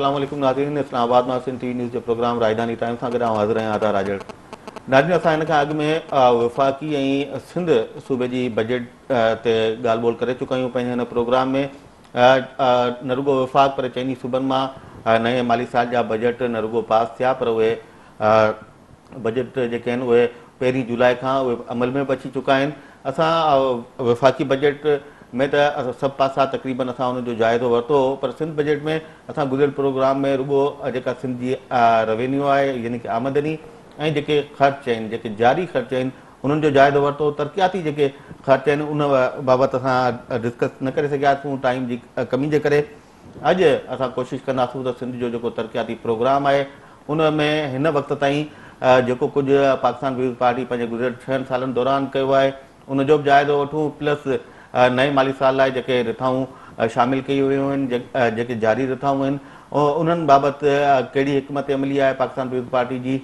السلام عليڪم ناظرين اسلام آباد مان سنڌ ٽي وي نيوز جي پروگرام راڄڌاني ٽائيم سان گڏ آئون حاضر آهيان عطا راڄڙ. ناظرين اسان هن کان اڳ ۾ وفاقي ۽ سنڌ صوبي جي بجيٽ تي ڳالهه ٻولهه ڪري چڪا آهيون پنهنجي هن پروگرام ۾ نه رڳو وفاق پر چئني صوبن مان نئين مالي سال جا بجيٽ نه رڳو پاس ٿيا پر اهي بجيٽ جيڪي آهن اهي پهرين جولاء کان اهي عمل ۾ به اچي چڪا آهن اسان وفاقي بجيٽ ۾ ته سڀ پاسا تقريبن اسان ان جو جائزو ورتو هو پر سنڌ بجيٽ ۾ اسان گذريل پروگرام ۾ رڳو جيڪا سنڌ جي روينيو آهي يعني ڪي آمدني ۽ جيڪي خرچ آهن جيڪي جاري خرچ آهن انهن جو جائزو ورتو ترقياتي جيڪي خرچ آهن ان بابت اسان ڊسڪس نه ڪري سگهياسون ٽائيم جي ڪمي جي ڪري اڄ اسان ڪوشش ڪنداسون ته سنڌ جو جيڪو ترقياتي پروگرام آهي ان ۾ هن وقت تائين جيڪو ڪجهه پاڪستان پيپلز پارٽي پنهنجي گذريل ڇهن سالن دوران ڪيو آهي ان جو به جائزو وٺون پلس نئين مالي سال لاء جيڪي رٿائون شامل ڪيون ويون آهن جيڪي جاري رٿائون آهن انهن بابت ڪهڙي حڪمت عملي آهي پاڪستان پيپلز پارٽي جي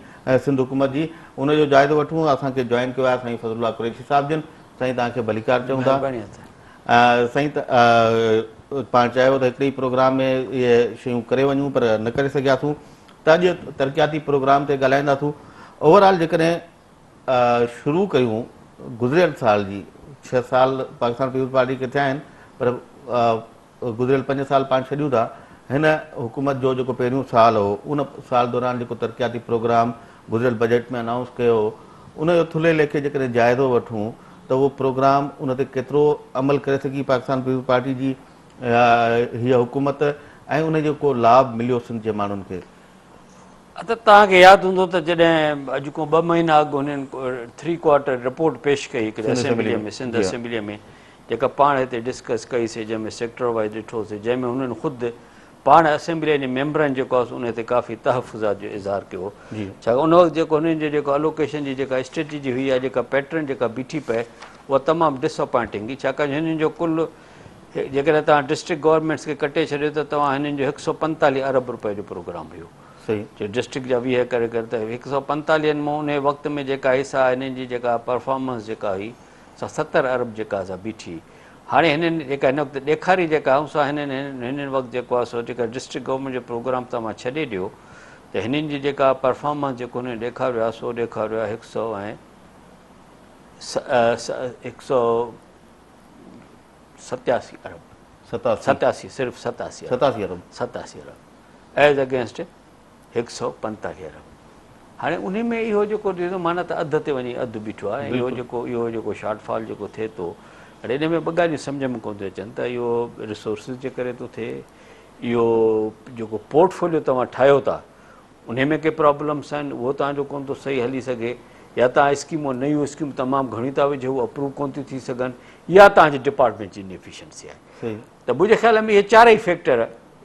سنڌ حڪومت جي ان جو جائزو وٺون اسان کي جوائن ڪيو آهي سائين فضل الله قريشي صاحب جن سائين توهان کي ڀليڪار چئون ٿا. سائين پاڻ چاهيو ته هڪڙي ئي پروگرام ۾ اهي شيون ڪري وڃون پر نه ڪري سگهياسون ته اڄ ترقياتي پروگرام تي ڳالهائينداسون اوور آل جيڪڏهن شروع ڪيون گذريل سال جي ڇهه سال پاڪستان پيپلز پارٽي کي ٿيا آهن پر گذريل پنج سال پاڻ ڇڏيون ٿا هن حڪومت جو جيڪو پهريون سال هو ان سال دوران جيڪو ترقياتي پروگرام گذريل بجيٽ ۾ انائونس ڪيو هو ان جو ٿلهي ليکي جيڪڏهن جائزو وٺون ته اهو پروگرام ان تي ڪيترو عمل ڪري سگهي پاڪستان پيپلز پارٽي جي هيء حڪومت ۽ ان جو ڪو لاڀ مليو سنڌ جي ماڻهن کي. ادا توهان کي ياد هوندو ته جڏهن اڄ کان ٻه مهينا اڳ هنن ٿري ڪوارٽر رپورٽ پيش ڪئي هڪڙي اسيمبليء ۾ سنڌ اسيمبليء ۾ جيڪا پاڻ هتي ڊسڪس ڪئي سي جنهن ۾ سيڪٽر وائيز ڏٺو سي جنهن ۾ هنن خود پاڻ اسيمبليء جي ميمبرن جيڪو آهي سو انهي تي ڪافي تحفظات جو اظهار ڪيو هو ڇاڪاڻ ان وقت جيڪو هنن جي جيڪو الوڪيشن جي جيڪا اسٽريٽجي هئي يا جيڪا پيٽرن جيڪا بيٺي پئي اها تمام ڊس اپائنٽنگ هئي ڇاڪاڻ جو هنن جو ڪل جيڪڏهن توهان ڊسٽرڪٽ گورنمينٽس کي ڪٽي ڇڏيو ته توهان هنن جو هڪ سئو پنتاليهه ارب روپيه جو پروگرام هيو جو ڊسٽرڪٽ جا 20 ڪري ڪري ته هڪ سئو پنتاليهن مان انهي وقت ۾ جيڪا حصا هنن جي جيڪا پرفارمنس جيڪا هئي سا 70 ارب جيڪا سا بيٺي هاڻي هنن جيڪا هن وقت ڏيکاري جيڪا آهي سا هنن هنن وقت جيڪو آهي سو جيڪا ڊسٽرڪٽ گورنمينٽ جو پروگرام توهان ڇڏي ڏيو ته هنن جي جيڪا پرفارمنس جيڪو هنن ڏيکاريو آهي سو ڏيکاريو آهي هڪ سئو ۽ هڪ سئو ستياسي ارب ستاسي صرف ستاسي ارب 87 ارب ايز اگينسٽ هڪ سئو 45 ارب. هاڻي انهي ۾ اهو جيڪو ٿئي ٿو معنيٰ ته اڌ تي وڃي اڌ بيٺو آهي ۽ اهو جيڪو اهو جيڪو شارٽ فال جيڪو ٿئي ٿو هاڻي انهي ۾ ٻه ڳالهيون سمجهه ۾ ڪونه ٿيون اچن ته اهو ريسورسز جي ڪري ٿو ٿئي اهو جيڪو پورٽ فوليو توهان ٺاهيو ٿا انهي ۾ ڪي پرابلمس آهن اهو توهان جو ڪونه ٿو صحيح هلي سگهي يا توهان اسڪيمون نيون اسڪيمون تمام گهڻيون ٿا وجهو اهو اپروو ڪونه ٿيون ٿي سگهن يا توهان جي ڊپارٽمينٽ جي انيفيشنسي آهي ته منهنجي خيال ۾ اهي چارئي فيڪٽر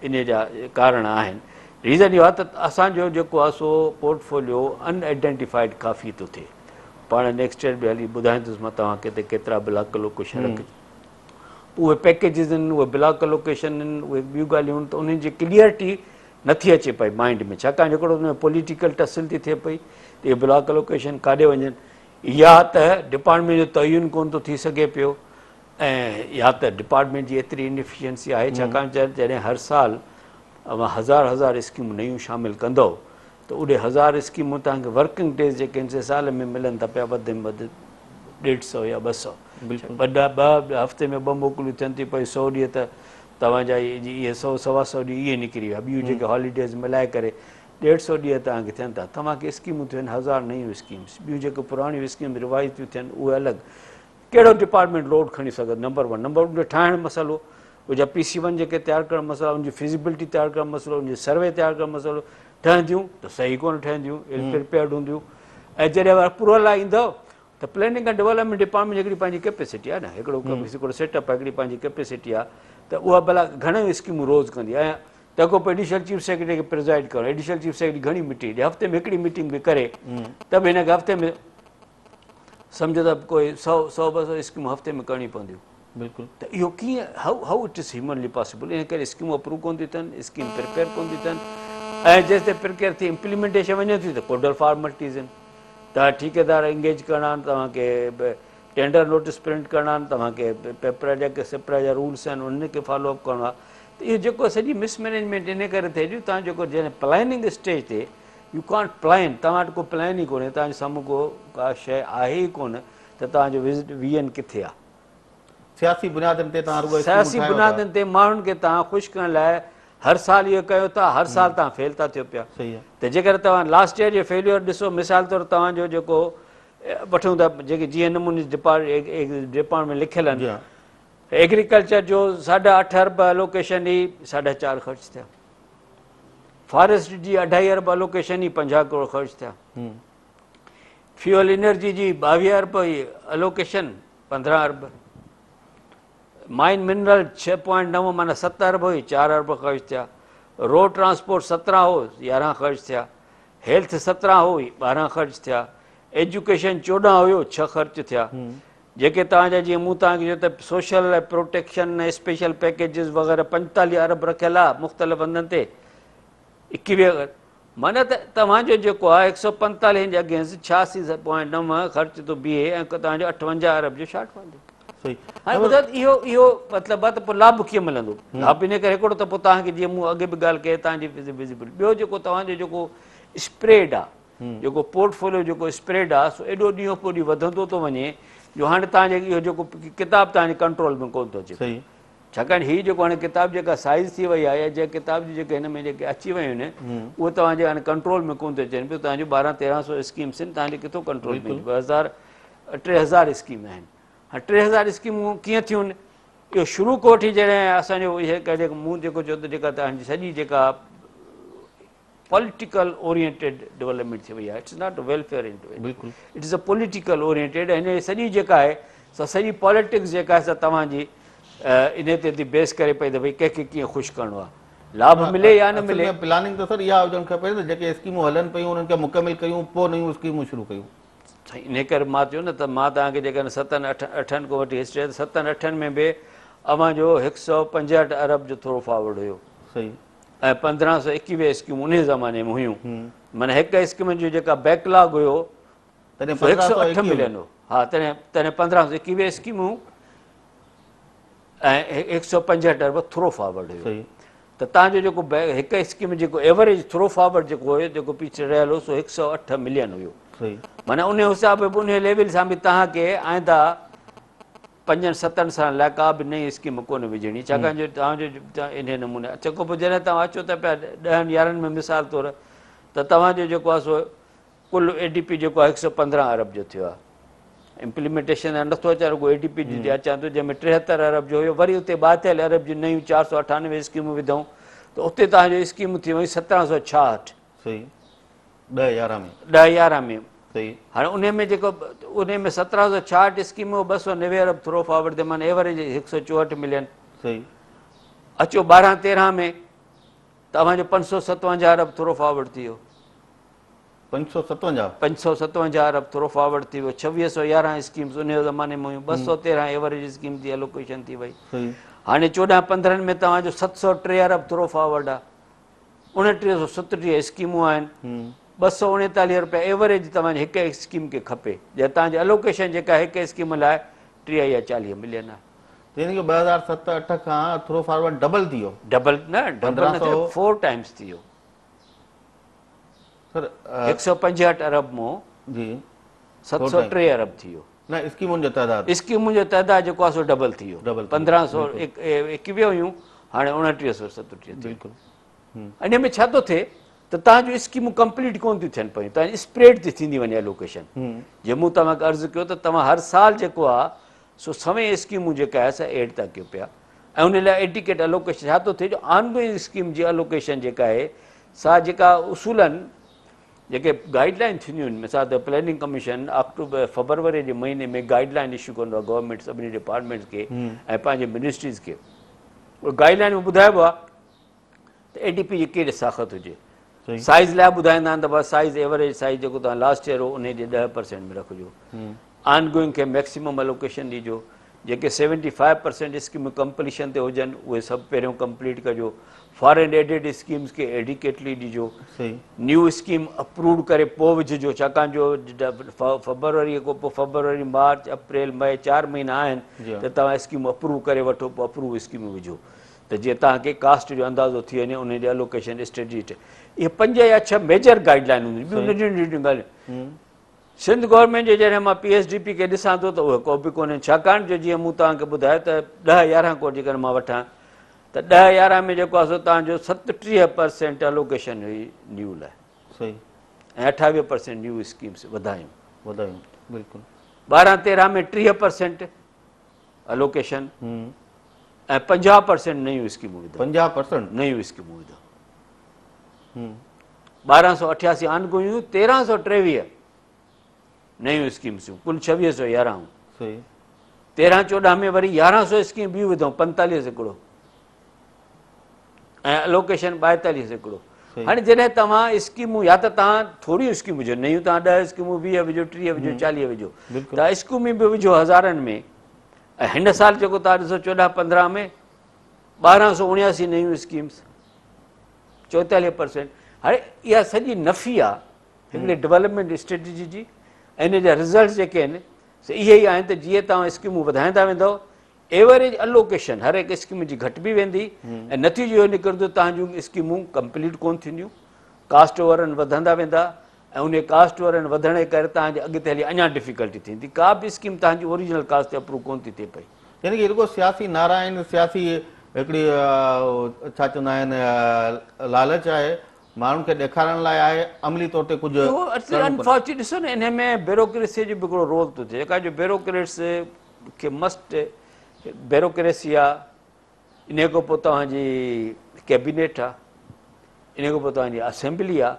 انهيء جا ڪارڻ آهن. ريزن اهو آهي ته اسان جو جيڪو آهي سو پورٽ فوليو ان آئيڊينٽيفائيڊ ڪافي ٿو ٿئي. پاڻ نيڪسٽ ايئر به هلي ٻڌائيندس مان توهان کي ته ڪيترا بلاڪ الوڪيشن رکجن. پوء اهي پيڪيجز آهن، اهي بلاڪ الوڪيشن آهن، اهي ٻيون ڳالهيون آهن ته انهن جي ڪليئرٽي نٿي اچي پئي مائنڊ ۾ ڇاڪاڻ جو هڪڙو ان ۾ پوليٽيڪل ٽسل ٿي ٿئي پئي ته اهي بلاڪ الوڪيشن ڪاڏي وڃن يا ته ڊپارٽمينٽ جو تعين ڪونه ٿو ٿي سگهي پيو. ۽ يا ته ڊپارٽمينٽ جي ايتري انفيشنسي آهي ڇاڪاڻ ته جڏهن هر سال اوهان هزار هزار اسڪيمون نيون شامل ڪندؤ ته اهي هزار اسڪيمون توهان کي ورڪنگ ڊيز جيڪي آهن سي سال ۾ ملن ٿا پيا وڌ ۾ وڌ ڏيڍ سئو يا ٻه سئو ٻه ٻه هفتي ۾ ٻه موڪلون ٿين ٿيون پيون سئو ڏينهن ته توهان جا اهي سئو سوا سئو ڏينهن اهي نڪري ويا ٻيون جيڪي هاليڊيز ملائي ڪري ڏيڍ سئو ڏينهن توهان کي ٿين ٿا توهان کي اسڪيمون ٿيون هزار نيون اسڪيمس ٻيون جيڪي پراڻيون اسڪيم ريوائز ٿيون ٿين اهي الڳ ڪهڙو ڊپارٽمينٽ لوڊ کڻي سگهندو نمبر ون نمبر ان کي ٺاهڻ مسئلو ان جا پي سي ون جيڪي تيار ڪرڻ مسئلا ان جي فزيبلٽي تيار ڪرڻ مسئلو ان جي سروي تيار ڪرڻ مسئلو ٺهنديون ته صحيح ڪونه ٺهنديون ال پرپيئرڊ هونديون ۽ جڏهن ور اپروول لاء ايندو ته پلاننگ اينڊ ڊولپمينٽ ڊپارٽمينٽ جي هڪڙي پنهنجي ڪيپيسٽي آهي نه هڪڙو هڪڙو سيٽ اپ هڪڙي پنهنجي ڪيپيسٽي آهي ته اها ڀلا گهڻيون اسڪيمون روز ڪندي ۽ تنهن کان پوء ايڊيشنل چيف سيڪريٽري کي پرزائيڊ ڪرڻو ايڊيشنل چيف سيڪريٽري گهڻي ميٽنگ ڏي هفتي ۾ هڪڙي ميٽنگ به ڪري ته به هن کي هفتي ۾ سمجهو ته ڪوئي سو سو ٻه سو اسڪيمون هفتي ۾ ڪرڻيون پونديون بلڪل ته اهو ڪيئن how how it is humanly possible ان ڪري اسڪيمون اپروو ڪون ٿيون ٿين اسڪيم پريپيئر ڪون ٿيون ٿين ۽ جيستائين پريپيئر ٿي امپليمينٽيشن وڃي ٿي ته ڪوڊل فارملٽيز آهن ته ٺيڪيدار انگيج ڪرڻا آهن توهان کي ٽينڊر نوٽس پرنٽ ڪرڻا آهن توهان کي پيپرا جا سپرا جا رولس آهن انهن کي فالو اپ ڪرڻو آهي. ته اهو جيڪو سڄي مس مئنيجمينٽ ان ڪري ٿئي جو توهان جيڪو جڏهن پلاننگ اسٽيج تي يو ڪانٽ پلان توهان وٽ ڪو پلان ئي ڪونهي توهان جي سامهون ڪو ڪا شيء آهي ئي ڪونه ته توهان جو ويزن ڪٿي آهي. سياسي بنيادن تي توهان رڳو اسڪيمون سياسي ٺاهيو ٿا. بنيادن تي ماڻهن کي توهان خوش ڪرڻ لاء هر سال اهو ڪيو ٿا هر سال توهان فيل ٿا ٿيو پيا ته جيڪڏهن توهان لاسٽ ايئر جو فيليور ڏسو مثال طور توهان جو جيڪو وٺون ٿا جيڪي جيئن نموني ڊپارٽمينٽ لکيل آهن ايگريڪلچر جو ساڍا اٺ ارب الوڪيشن ئي ساڍا چار خرچ ٿيا فاريسٽ جي اڍائي ارب الوڪيشن ئي 50 ڪروڙ خرچ ٿيا فيول انرجي جي 22 ارب الوڪيشن 15 ارب مائن منرل 6.9 معنی 7 ارب هئي 4 ارب خرچ ٿيا روڊ ٽرانسپورٽ 17 هو 11 خرچ ٿيا هيلٿ 17 هو 12 خرچ ٿيا ايجوڪيشن 14 هيو 6 خرچ ٿيا جيڪي توهان جا جيئن مون توهان کي چيو ته سوشل پروٽيڪشن ۽ اسپيشل پيڪيجز وغيره 45 ارب رکيل آهي مختلف هنڌن تي 21 معنيٰ ته توهان جو جيڪو آهي هڪ سؤ پنتاليهن جي اگينسٽ 86.9 خرچ ٿو بيهي ۽ توهان جو 58 ارب جو شارٽ فال ٿو. هاڻي ٻڌايو ته اهو اهو مطلب آهي ته پوء لاڀ ڪيئن ملندو؟ لاڀ ان ڪري هڪڙو ته پوء توهان کي جيئن مون اڳي به ڳالهه ڪئي توهان جي وزيبلٽي ٻيو جيڪو توهان جو جيڪو اسپريڊ آهي جيڪو پورٽ فوليو جيڪو اسپريڊ آهي سو ايڏو ڏينهون پوء ڏينهن وڌندو ٿو وڃي جو هاڻي توهان جي اهو جيڪو ڪتاب توهان جي ڪنٽرول ۾ ڪونه ٿو اچي ڇاڪاڻ هي جيڪو هاڻي ڪتاب جيڪا سائيز ٿي وئي آهي يا جنهن ڪتاب جون جيڪي هن ۾ جيڪي اچي ويون آهن اهي توهان جي هاڻي ڪنٽرول ۾ ڪونه ٿي اچن پيون توهان جون ٻارهن تيرهن سو اسڪيمس آهن توهان جي ڪٿو ڪنٽرول ۾ اينديون 2000 3000 اسڪيم آهن هاڻي 3000 اسڪيمون ڪيئن ٿيون اهو شروع کان وٺي جڏهن اسان جو اهي مون جيڪو چيو ته جيڪا توهان جي سڄي جيڪا پوليٽيڪل اورينٽيڊ ڊولپمينٽ ٿي وئي آهي it's not welfare بلڪل it is a political oriented هن سڄي جيڪا آهي سا سڄي پوليٽڪس جيڪا آهي سا توهان جي انهي تي ٿي بيس ڪري پئي ته ڀئي ڪنهن کي ڪيئن خوش ڪرڻو آهي لاڀ ملي يا نه ملي. اصل ۾ پلاننگ ته سر اها هجڻ کپي نه جيڪي اسڪيمون هلن پيون انهن کي مڪمل ڪيون پوء نيون اسڪيمون شروع ڪيون. سائين انهي ڪري مان چيو نه ته مان توهان کي جيڪڏهن ستن اٺن کان وٺي هسٽري ته ستن اٺن ۾ به اوهان جو هڪ سئو پنجهٺ ارب جو ٿورو فارورڊ هيو. صحيح. ۽ 1521 اسڪيمون انهي زماني ۾ هيون معنيٰ هڪ اسڪيم جو جيڪا بيڪ لاگ هيو تڏهن سو 108 ملين هو ها تڏهن تڏهن 1521 اسڪيمون ۽ 165 ارب ٿرو فارورڊ هيو ته تان جو جيڪو هڪ اسڪيم جيڪو ايوريج ٿرو فارورڊ جيڪو هيو جيڪو پيڇي رهيل هو سو 108 ملين هيو معنيٰ انهي حساب به انهي ليول سان به تهان کي آئنده پنجن ستن سالن لاء ڪا به نئين اسڪيم ڪونه وجهڻي ڇاڪاڻ جو توهان جو انهي نموني اچي پوء جڏهن توهان اچو ته پيا ڏهن يارهن ۾ مثال طور ته توهان جو جيڪو آهي سو ڪل اي ڊي پي جيڪو آهي هڪ سؤ 15 ارب جو ٿيو آهي امپليمينٽيشن نٿو اچان رڳو اي ڊي پي جي اچان ٿو جنهن ۾ 73 ارب جو هيو وري اتي ٻاهتيل ارب جون نيون 498 اسڪيمون وڌائون ته اتي توهان جو اسڪيمون ٿي ويون 1766 صحيح ڏهه يارهن ۾. ڏهه يارهن ۾. صحيح. هاڻي انهي ۾ جيڪو انهي ۾ 1766 اسڪيمون 290 ارب ٿرو فارورڊ تي معنيٰ ايوريج 164 ملين. صحيح. اچو ٻارهن تيرهن ۾ ته اوهان جو 557 ارب ٿرو فارورڊ ٿي ويو. 557. 557 ارب ٿرو فارورڊ ٿي ويو. 2611 اسڪيمز انهي زماني ۾ هيون 213 ايوريج اسڪيم جي الوڪيشن ٿي وئي. صحيح. هاڻي چوڏهن پندرهن ۾ توهان جو 703 ارب ٿرو فارورڊ آ. 2937 اسڪيمون آهن، 239 رپيا ايوريج توهان جي هڪ اسڪيم کي کپي، جي توهان جي الوڪيشن جيڪا هڪ اسڪيم لاء 30 يا 40 ملين آهي. يعني ڪه 2007 8 کان ٿرو فارورڊ ڊبل ٿي ويو. ڊبل نه ڊبل نه ٿيو فور ٽائمز ٿي ويو. سر 165 ارب مون جي 703 ارب ٿي ويو. نه اسڪيمن جو تعداد. اسڪيمن جو تعداد جيڪو آهي سو ڊبل ٿي ويو. 1521 هيون هاڻي 2937 ٿي. بلڪل. انهي ۾ ڇا ٿو ٿئي ته توهان جون اسڪيمون ڪمپليٽ ڪونه ٿيون ٿين پيون توهان جي اسپريڊ ٿي ٿيندي وڃي الوڪيشن. جي مون توهان کي عرض ڪيو ته توهان هر سال جيڪو آهي سو سوين اسڪيمون جيڪا آهي سا ايڊ ٿا ڪيو پيا ۽ ان لاء ايڊيڪيٽ الوڪيشن ڇا ٿو ٿئي جو آن گوئنگ اسڪيم جي الوڪيشن جيڪا آهي سا جيڪا اصولن جيڪي گائيڊ لائين ٿينديون آهن مثال طور پلاننگ ڪميشن آڪٽوبر فبروري جي مهيني ۾ گائيڊ لائين اشو ڪندو آهي گورنمينٽ سڀني ڊپارٽمينٽس کي ۽ پنهنجي منسٽريز کي گائيڊ لائين ۾ ٻڌائبو آهي ته اي ڊي پي جي ڪهڙي ساخت هجي سائيز لاء ٻڌائيندا آهن ته بس سائيز ايوريج سائيز جيڪو توهان لاسٽ ايئر هو انهي جي 10% ۾ رکجو آن گوئنگ کي ميڪسيمم الوڪيشن ڏجو جيڪي 75% اسڪيمون ڪمپليشن تي هجن اهي سڀ پهريون ڪمپليٽ ڪجو فارين ايڊيڊ اسڪيمز کي ايڊيڪيٽلي ڏجو نيو اسڪيم اپرووڊ ڪري پوء وجهجو ڇاڪاڻ جو فبروري کان پوء فبروري مارچ اپريل مئي چار مهينا آهن ته توهان اسڪيم اپروو ڪري وٺو پوء اپروو اسڪيمون وجهو. ته جيئن توهان کي ڪاسٽ جو اندازو ٿي وڃي انهي جي الوڪيشن اسٽريٽجي اهي پنج يا ڇهه ميجر گائيڊ لائن هونديون ٻيون ننڍيون ننڍيون ڳالهيون سنڌ گورنمينٽ جي جڏهن مان پي ايس ڊي پي کي ڏسان ٿو ته اهي ڪو به ڪونهن ڇاڪاڻ جو جيئن مون توهان کي ٻڌايو ته ڏهه يارهن ڪروڙ جيڪڏهن مان وٺان ته ڏهه يارهن ۾ جيڪو آهي سو توهان جو 37 پرسينٽ الوڪيشن هئي نيو لاء صحيح ۽ 28 پرسينٽ نيو اسڪيمس وڌايون وڌايون بلڪل 12 13 ۾ 30 پرسينٽ الوڪيشن ۽ 50 پرسينٽ نيون اسڪيمون وڌايون 50 پرسينٽ نيون اسڪيمون وڌايون 1288 آن گويون 1323 نيون اسڪيمس ڪل 2611 صحيح 13 14 ۾ وري 1100 اسڪيم ٻيون وڌائون 45% ۽ الوڪيشن 42% هاڻي جڏهن توهان اسڪيمون يا ته توهان ٿوريون اسڪيمون وجهو نيون توهان 10 اسڪيمون 20 وجهو 30 وجهو 40 وجهو ته اسڪيمون به وجهو هزارن ۾ ۽ هن سال جيڪو توهان ڏسو 14 15 ۾ 1279 نيون اسڪيمس 44% هاڻي اها سڄي نفي آهي هڪڙي ڊولپمينٽ اسٽريٽجي جي ۽ ان جا رزلٽس جيڪي آهن سي اهي ئي آهن ته جيئن توهان اسڪيمون وڌائيندا ويندؤ ايوريج الوڪيشن هر هڪ اسڪيم جي گهٽبي ويندي ۽ نتيجو اهو نڪرندو توهان جون اسڪيمون ڪمپليٽ ڪونه ٿينديون ڪاسٽ اوور رن وڌندا ويندا ۽ انهي ڪاسٽ اوور رن وڌڻ جي ڪري توهان جي اڳتي هلي اڃا ڊفيڪلٽي ٿيندي ڪا به اسڪيم توهان جي اوريجنل ڪاسٽ تي اپروو ڪونه ٿي ٿئي پئي. يعني ڪي رڳو سياسي نعرا آهن سياسي هڪڙي ڇا چوندا آهن لالچ آهي ماڻهن کي ڏيکارڻ لاء آهي عملي طور تي ڪجهه اهو انفارچونيٽ ڏسو نه انهي ۾ بيروڪريسي جو به هڪڙو رول ٿو ٿئي جيڪا جو بيروڪريٽس کي مسٽ بيروڪريسي آ انهي کان پوء توهان جي ڪيبينيٽ آ انهي کان پوء توهان جي اسيمبلي آ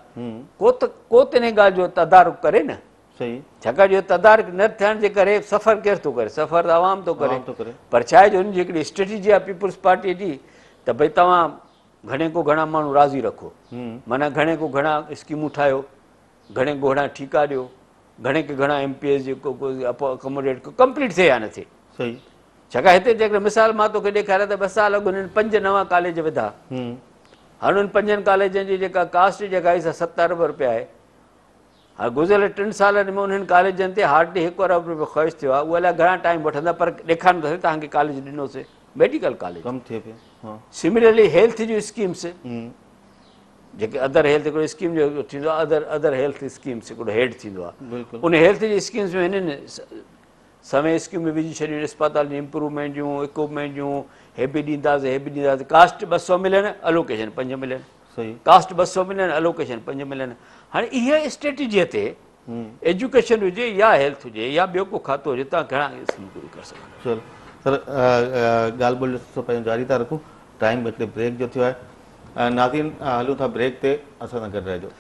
ڪو ته ڪو ته انهي ڳالهه جو تدارڪ ڪري نه صحيح ڇاڪاڻ جو تدارڪ نه ٿيڻ جي ڪري سفر ڪير ٿو ڪري سفر ته عوام ٿو ڪري پر ڇا آهي جو ان جي هڪڙي اسٽريٽجي آ پيپلز پارٽي جي ته ڀئي توهان گهڻي کو گهڻا ماڻهو راضي رکو معنيٰ گهڻي کو گهڻا اسڪيمون ٺاهيو گهڻي کو گهڻا ٺيڪا ڏيو گهڻي کي گهڻا ايم پي ايز جيڪو اڪوموڊيٽ ڪيو ڪمپليٽ ٿئي يا نه ٿئي صحيح ڇاڪاڻ هتي جيڪڏهن مثال مان توکي ڏيکاريان ته ٻه سال اڳ هنن پنج نوان ڪاليج وڌا هاڻي انهن پنجن ڪاليجن جي جيڪا ڪاسٽ جيڪا آئي سا ست ارب روپيا آهي هاڻي گذريل ٽن سالن ۾ انهن ڪاليجن تي هارڊلي هڪ ارب روپيو خرچ ٿيو آهي اهو الائي گهڻا ٽائيم وٺندا پر ڏيکارن ٿا توهان کي ڪاليج ڏنوسي ميڊيڪل ڪاليج ڪم ٿئي پيو سملرلي هيلٿ جون اسڪيمس جيڪي ادر هيلٿ هڪڙو اسڪيم جو ٿيندو آهي ادر ادر هيلٿ اسڪيمس هڪڙو هيڊ ٿيندو آهي ان هيلٿ جي اسڪيمس ۾ هنن سوين اسڪيمون وجهي ڇڏيون اسپتال جي امپروومينٽ جون اڪوپمينٽ جون هي به ڏينداسين هي به ڏينداسين cost 200 million allocation 5 million cost 200 million allocation 5 million هاڻي اها اسٽريٽجي تي ايجوڪيشن هجي يا هيلٿ هجي يا ٻيو ڪو کاتو هجي تان گهڻا اسڪيم پوري ڪري سگهندا چلو سر ڳالهه ٻولهه جو سلسلو پنهنجو جاري ٿا رکون ٽائيم هڪڙي بريڪ جو ٿيو آهي ناظرين هلون ٿا بريڪ تي اسان سان گڏ رهجو.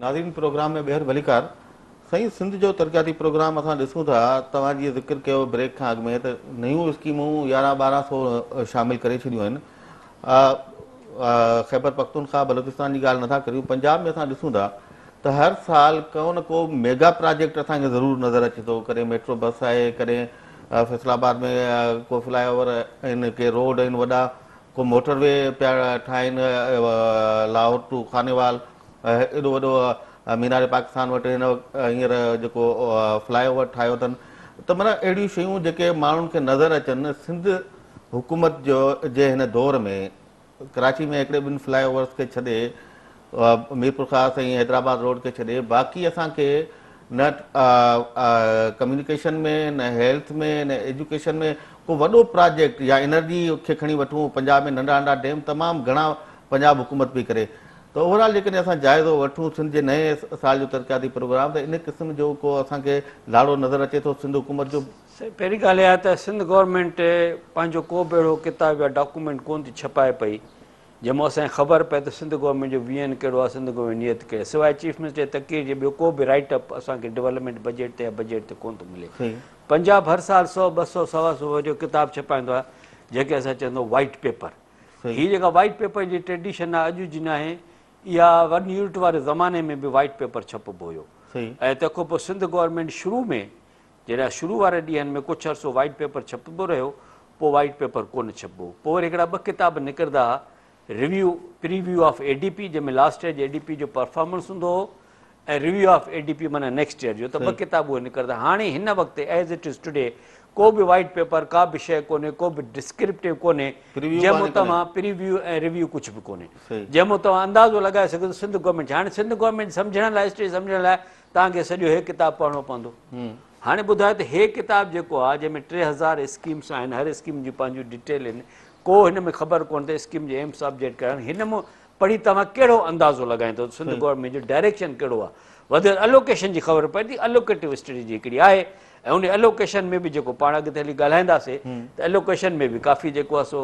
ناظرين پروگرام ۾ ٻيهر ڀليڪار سائين سنڌ جو ترقياتي پروگرام اسان ڏسون ٿا توهان جيئن ذڪر ڪيو بريڪ کان اڳ ۾ ته نيون اسڪيمون يارهن ٻارهن سو شامل ڪري ڇڏيون آهن خيبر پختونخوا بلوچستان جي ڳالهه نٿا ڪريون پنجاب ۾ اسان ڏسون ٿا ته هر سال ڪو نه ڪو ميگا پراجيڪٽ اسان کي ضرور نظر اچي ٿو ڪڏهن ميٽرو بس آهي ڪڏهن فيصل آباد ۾ ڪو فلائي اوور آهن ڪي روڊ آهن وڏا ڪو موٽر وي پيا ٺاهن لاهور ٽو خانيوال ايڏو وڏو مينار پاڪستان وٽ هن وقت هينئر جيڪو فلائي اوور ٺاهيو اٿن ته معنيٰ اهڙيون شيون جيڪي ماڻهن کي نظر اچن سنڌ حڪومت جو جي هن دور ۾ ڪراچي ۾ هڪڙي ٻن فلائي اوورس کي ڇڏي ميرپورخاص ۽ حيدرآباد روڊ کي ڇڏي باقي اسان کي نه ڪميونيڪيشن ۾ نه هيلٿ ۾ نه ايجوڪيشن ۾ ڪو وڏو پراجيڪٽ يا انرجي کي کڻي وٺون پنجاب ۾ ننڍا ننڍا ڊيم تمام گهڻا پنجاب حڪومت پئي ڪري ته اوور آل جيڪڏهن اسان جائزو وٺون سنڌ جي نئين سال جو ترقياتي پروگرام ته ان قسم جو ڪو اسان کي لاڙو نظر اچي ٿو سنڌ حڪومت جو؟ سائين پهرين ڳالهه اها آهي ته سنڌ گورنمينٽ پنهنجو ڪو به اهڙو ڪتاب يا ڊاڪومينٽ ڪونه ٿي ڇپائي پئي جنهن مان اسان کي خبر پئي ته سنڌ گورنمينٽ جو ويزن ڪهڙو آهي سنڌ گورنمينٽ نيت ڪهڙي آهي سواء چيف منسٽر جي تقرير جي ٻيو ڪو به رائيٽ اپ اسان کي ڊولپمينٽ بجيٽ تي يا بجيٽ تي ڪونه ٿو ملي. پنجاب هر سال سئو ٻه سئو سوا سئو جو ڪتاب ڇپائيندو آهي جنهن کي اسان چوندو وائيٽ پيپر. هي جيڪا وائيٽ پيپر جي ٽريڊيشن آهي اڄ جي ناهي. اها ون يونٽ واري زماني ۾ به وائيٽ پيپر ڇپبو هيو ۽ تنهن کان پوء سنڌ گورنمينٽ شروع ۾ جڏهن شروع واري ڏينهن ۾ ڪجهه عرصو وائيٽ پيپر ڇپبو رهيو پوء وائيٽ پيپر ڪونه ڇپبو هو. پوء وري هڪڙا ٻه ڪتاب نڪرندا ها review preview of A D P جنهن ۾ لاسٽ ايئر جي اي ڊي پي جو پرفارمنس هوندو هو ۽ review of A D P معنيٰ نيڪسٽ ايئر جو ته ٻه ڪتاب اهي نڪرندا هاڻي هن وقت ايز it is today ڪو به وائيٽ پيپر ڪا به شيء ڪونهي ڪو به ڊسڪرپٽو ڪونهي جنهن مان توهان پريويو ۽ ريويو ڪجهه به ڪونهي جنهن مان توهان اندازو لڳائي سگهو ته سنڌ گورنمينٽ هاڻي سنڌ گورنمينٽ سمجهڻ لاء هسٽري سمجهڻ لاء توهان کي سڄو هي ڪتاب پڙهڻو پوندو هاڻي ٻڌايو ته هي ڪتاب جيڪو آهي جنهن ۾ 3000 اسڪيمس آهن هر اسڪيم جون پنهنجون ڊيٽيل آهن ڪو هن ۾ خبر ڪونهي ته اسڪيم جي ايمس آبجيڪٽ ڪهڙا آهن هن مان پڙهي توهان ڪهڙو اندازو لڳائيندو ته سنڌ گورنمينٽ جو ڊائريڪشن ڪهڙو آهي وڌيڪ الوڪيشن جي خبر پئي ٿي الوڪيٽو اسٽريٽجي هڪڙي آهي ۽ ان الوڪيشن ۾ به جيڪو پاڻ اڳتي هلي ڳالهائينداسي ته الوڪيشن ۾ به ڪافي جيڪو آهي سو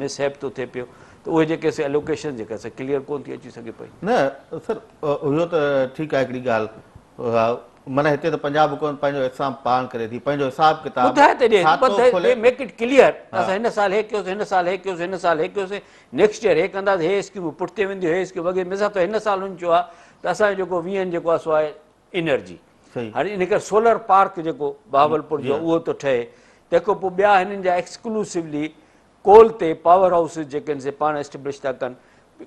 مس هيپ ٿو ٿئي پيو ته اهي جيڪي سي الوڪيشن جيڪا سا ڪليئر ڪون ٿي اچي سگهي پئي. نه سر اهو ته ٺيڪ آهي هڪڙي ڳالهه معنيٰ هتي ته پنجاب حڪومت پنهنجو احتساب پاڻ ڪري ٿي پنهنجو حساب ڪتاب ٻڌائي ته ڏي کاتو کولي ميڪ it clear ته اسان هن سال هي ڪيوسي هن سال هي ڪيوسي هن سال هي ڪيوسي نيڪسٽ ايئر هي ڪنداسي هي اسڪيمون پٺتي وينديون هي اسڪيمون وغيره مثال طور هن سال هن چيو آهي ته اسان جو جيڪو ويهن جيڪو آهي سو آهي انرجي هاڻي ان ڪري سولر پارڪ جيڪو بهاولپور جو اهو ٿو ٺهي تنهن کان پوء ٻيا هنن جا ايڪسڪلوسولي ڪول تي پاور هائوسز جيڪي آهن سي پاڻ اسٽيبلش ٿا ڪن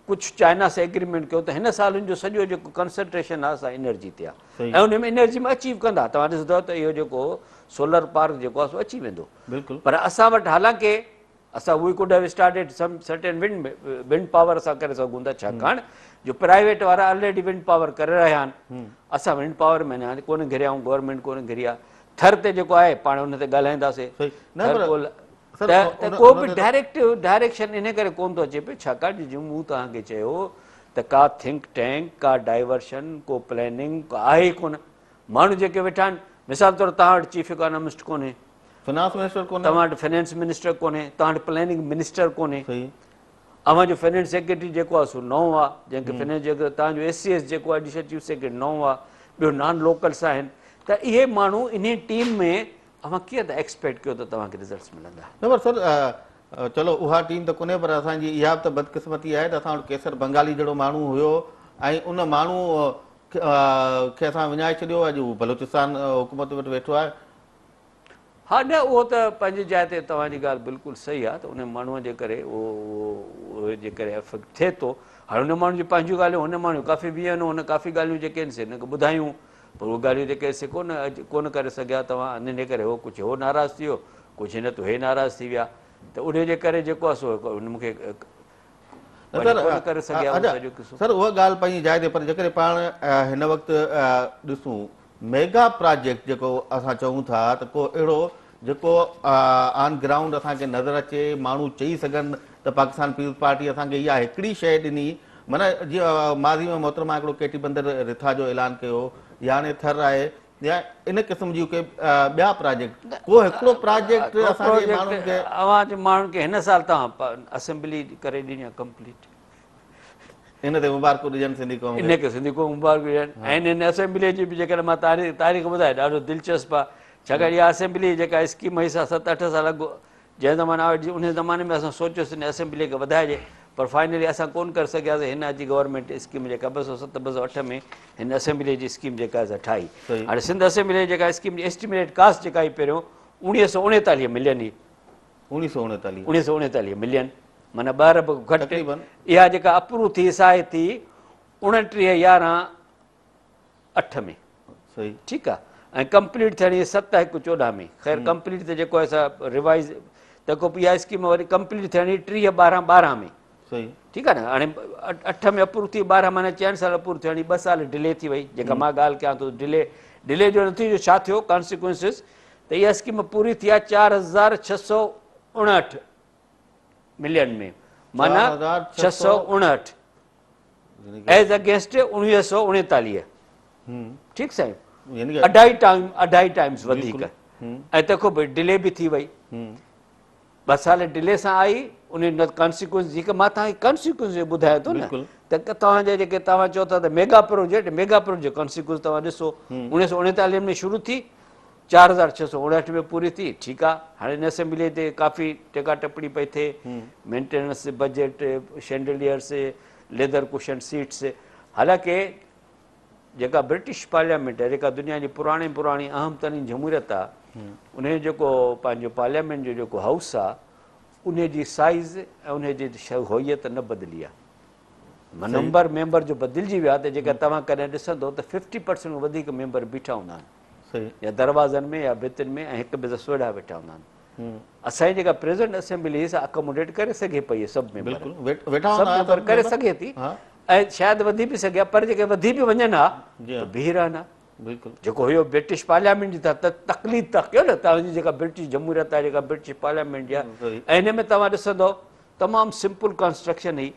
ڪجهه چائنا سان ايگريمينٽ ڪيو ته هن سال هن جو سڄو جيڪو ڪنسنٽريشن آهي سا انرجي تي آهي ۽ ان ۾ انرجي ۾ اچيو ڪندا توهان ڏسندو ته اهو جيڪو سولر پارڪ جيڪو آهي سو اچي ويندو پر اسان وٽ حالانڪه اسان we could have started some certain wind wind power اسان ڪري سگهون ٿا ڇاڪاڻ جو پرائيويٽ وارا آلريڊي ونڊ پاور ڪري رهيا آهن اسان ونڊ پاور ۾ اڃا ڪونه گهريا آهيون گورنمينٽ ڪونه گهري آهي ٿر تي جيڪو آهي پاڻ ان تي ڳالهائينداسي ٿر ڪول ته ڪو به ڊائريڪٽ ڊائريڪشن ان ڪري ڪونه ٿو اچي پيو ڇاڪاڻ جو مون توهان کي چيو ته ڪا ٿنڪ ٽينڪ ڪا ڊائيورشن ڪو پلاننگ آهي ئي ڪونه ماڻهو جيڪي ويٺا آهن مثال طور توهان وٽ چيف اڪانومسٽ ڪونهي فنانس منسٽر ڪونهي. توهان وٽ فنانس منسٽر ڪونهي، توهان وٽ پلاننگ منسٽر ڪونهي. اوهان جو فنانس سيڪريٽري جيڪو آهي سو نئون آهي، جنهن کي فنانس جيڪو توهان جو ايس سي ايس جيڪو آهي ايڊيشنل چيف سيڪريٽري نئون آهي، ٻيو نان لوڪلس آهن ته اهي ماڻهو انهي ٽيم ۾ اوهان ڪيئن ٿا ايڪسپيڪٽ ڪيو ته توهان کي رزلٽس ملندا. نه پر سر چلو اها ٽيم ته ڪونهي پر اسان جي اها به ته بدقسمتي آهي ته اسان وٽ قيصر بنگالي جهڙو ماڻهو هيو ۽ ان ماڻهو کي اسان وڃائي ڇڏيو اڄ هو بلوچستان حڪومت وٽ ويٺو آهي. ها نه اهو ته پنهنجي جاء تي توهان جي ڳالهه بلڪل صحيح آهي ته ان ماڻهوء جي ڪري اهو اهو جي ڪري افيڪٽ ٿئي ٿو هاڻي ان ماڻهو جون پنهنجون ڳالهيون هن ماڻهو ڪافي ويهن هن ڪافي ڳالهيون جيڪي آهن سي هن کي ٻڌايون پر اهي ڳالهيون جيڪي سي ڪونه ڪونه ڪري سگهيا توهان ان جي ڪري هو ڪجهه هو ناراض ٿي ويو ڪجهه هن تو هي ناراض ٿي ويا ته ان جي ڪري جيڪو آهي سو هن مون کي ڪونه ڪري سگهيا اهو سڄو قصو. سر اها ڳالهه پنهنجي جاء تي پر جيڪڏهن پاڻ هن وقت ڏسون ميگا پراجيڪٽ جيڪو اسان چئون ٿا ته ڪو اهڙو جيڪو آن گرائونڊ اسان کي نظر اچي ماڻهو چئي سگهن ته پاڪستان پيپلز پارٽي اسان کي اها هڪڙي شيء ڏني معنيٰ جيئن ماضي ۾ محترمه هڪڙو ڪيٽي بندر رٿا جو اعلان ڪيو يا هاڻي ٿر آهي يا ان قسم جون ڪي ٻيا پراجيڪٽ ڪو هڪڙو پراجيڪٽ اسان جي ماڻهن کي اوهان جي ماڻهن کي هن سال توهان اسيمبلي ڪري ڏني آهي ڪمپليٽ ان تي مبارڪون ڏجن سنڌي قوم کي. ان کي سنڌي قوم مبارڪون ڏين ۽ ان اسيمبليء جي به جيڪڏهن مان تاريخ تاريخ ٻڌايان ڏاڍو دلچسپ آهي ڇاڪاڻ اها اسيمبليء جي جيڪا اسڪيم هئي سا ست اٺ سال اڳ جنهن زماني آئي ان زماني ۾ اسان سوچيوسين ان اسيمبليء کي وڌائجي پر فائنلي اسان ڪونه ڪري سگهياسين هن اچي گورنمينٽ اسڪيم جيڪا 207 208 ۾ هن اسيمبليء جي اسڪيم جيڪا سا ٺاهي هاڻي سنڌ اسيمبليء جي جيڪا اسڪيم جي ايسٽيميٽ ڪاسٽ جيڪا هئي پهريون 1939 ملين هئي 1939. 1939 ملين معنيٰ ٻه ارب کان گهٽ. تقريبن. اها جيڪا اپروو ٿي سا آئي ٿي 29 11 8 ۾. صحيح. ٺيڪ آ ۽ ڪمپليٽ ٿيڻي 7 1 14 ۾. خير ڪمپليٽ ته جيڪو آهي سا ريوائز تنهن کان پوء اها اسڪيم وري ڪمپليٽ ٿيڻي 30 12 12 ۾. صحيح. ٺيڪ آ نه هاڻي 8 ۾ اپروو ٿي 12 معنيٰ چئن سال اپروو ٿيڻي ٻه سال ڊلي ٿي وئي جيڪا مان ڳالهه ڪيان ٿو ڊلي ڊلي جو نتيجو ڇا ٿيو ڪانسيڪوئنسز ته اها اسڪيم پوري ٿي آهي 4659 ملين ۾ معنيٰ 659 ايز اگينسٽ 1939 ٺيڪ سائين اڍائي ٽائيم اڍائي ٽائيمز وڌيڪ ۽ تنهن کان پوء ڊلي به ٿي وئي ٻه سال ڊلي سان آئي ان جو ڪانسيڪوئنس جيڪي مان توهان کي ڪانسيڪوئنس جو ٻڌايان ٿو نه ته توهان جا جيڪي توهان چئو ٿا ته ميگا پروجيڪٽ ميگا پروجيڪٽ جو ڪانسيڪوئنس توهان ڏسو 1939 ۾ شروع ٿي 4659 ۾ پوري ٿي ٺيڪ آ هاڻي ان اسيمبلي تي ڪافي ٽيڪا ٽپڙي پئي ٿئي maintenance budget chandeliers leather cushion seats حالانڪه جيڪا برٽش پارليامينٽ آهي جيڪا دنيا جي پراڻي پراڻي اهم ترين جمهوريت آهي ان جو جيڪو پنهنجو پارليامينٽ جو جيڪو هائوس آهي ان جي سائيز ۽ ان جي هويت نه بدلي آهي نمبر ميمبر جو بدلجي ويو آهي ته جيڪا توهان ڪڏهن ڏسندو ته ففٽي پرسنٽ کان وڌيڪ ميمبر بيٺا هوندا آهن يا دروازن ۾ يا ڀتين ۾ ۽ هڪ ٻئي سان سوڙها ويٺا هوندا آهن. اسان جي جيڪا پريزنٽ اسيمبلي سا اڪوموڊيٽ ڪري سگهي پئي سڀ ميمبر سڀ ميمبر ڪري سگهي ٿي ۽ شايد وڌي به سگهي پر جيڪي وڌي به وڃن ها ته بيهي رهن ها. جيڪو هيو برٽش پارليامينٽ جي ته تقليد ٿا ڪيو نه توهان جي جيڪا برٽش جمهوريت آهي جيڪا برٽش پارليامينٽ جي آهي ۽ هن ۾ توهان ڏسندو تمام سمپل ڪنسٽرڪشن هئي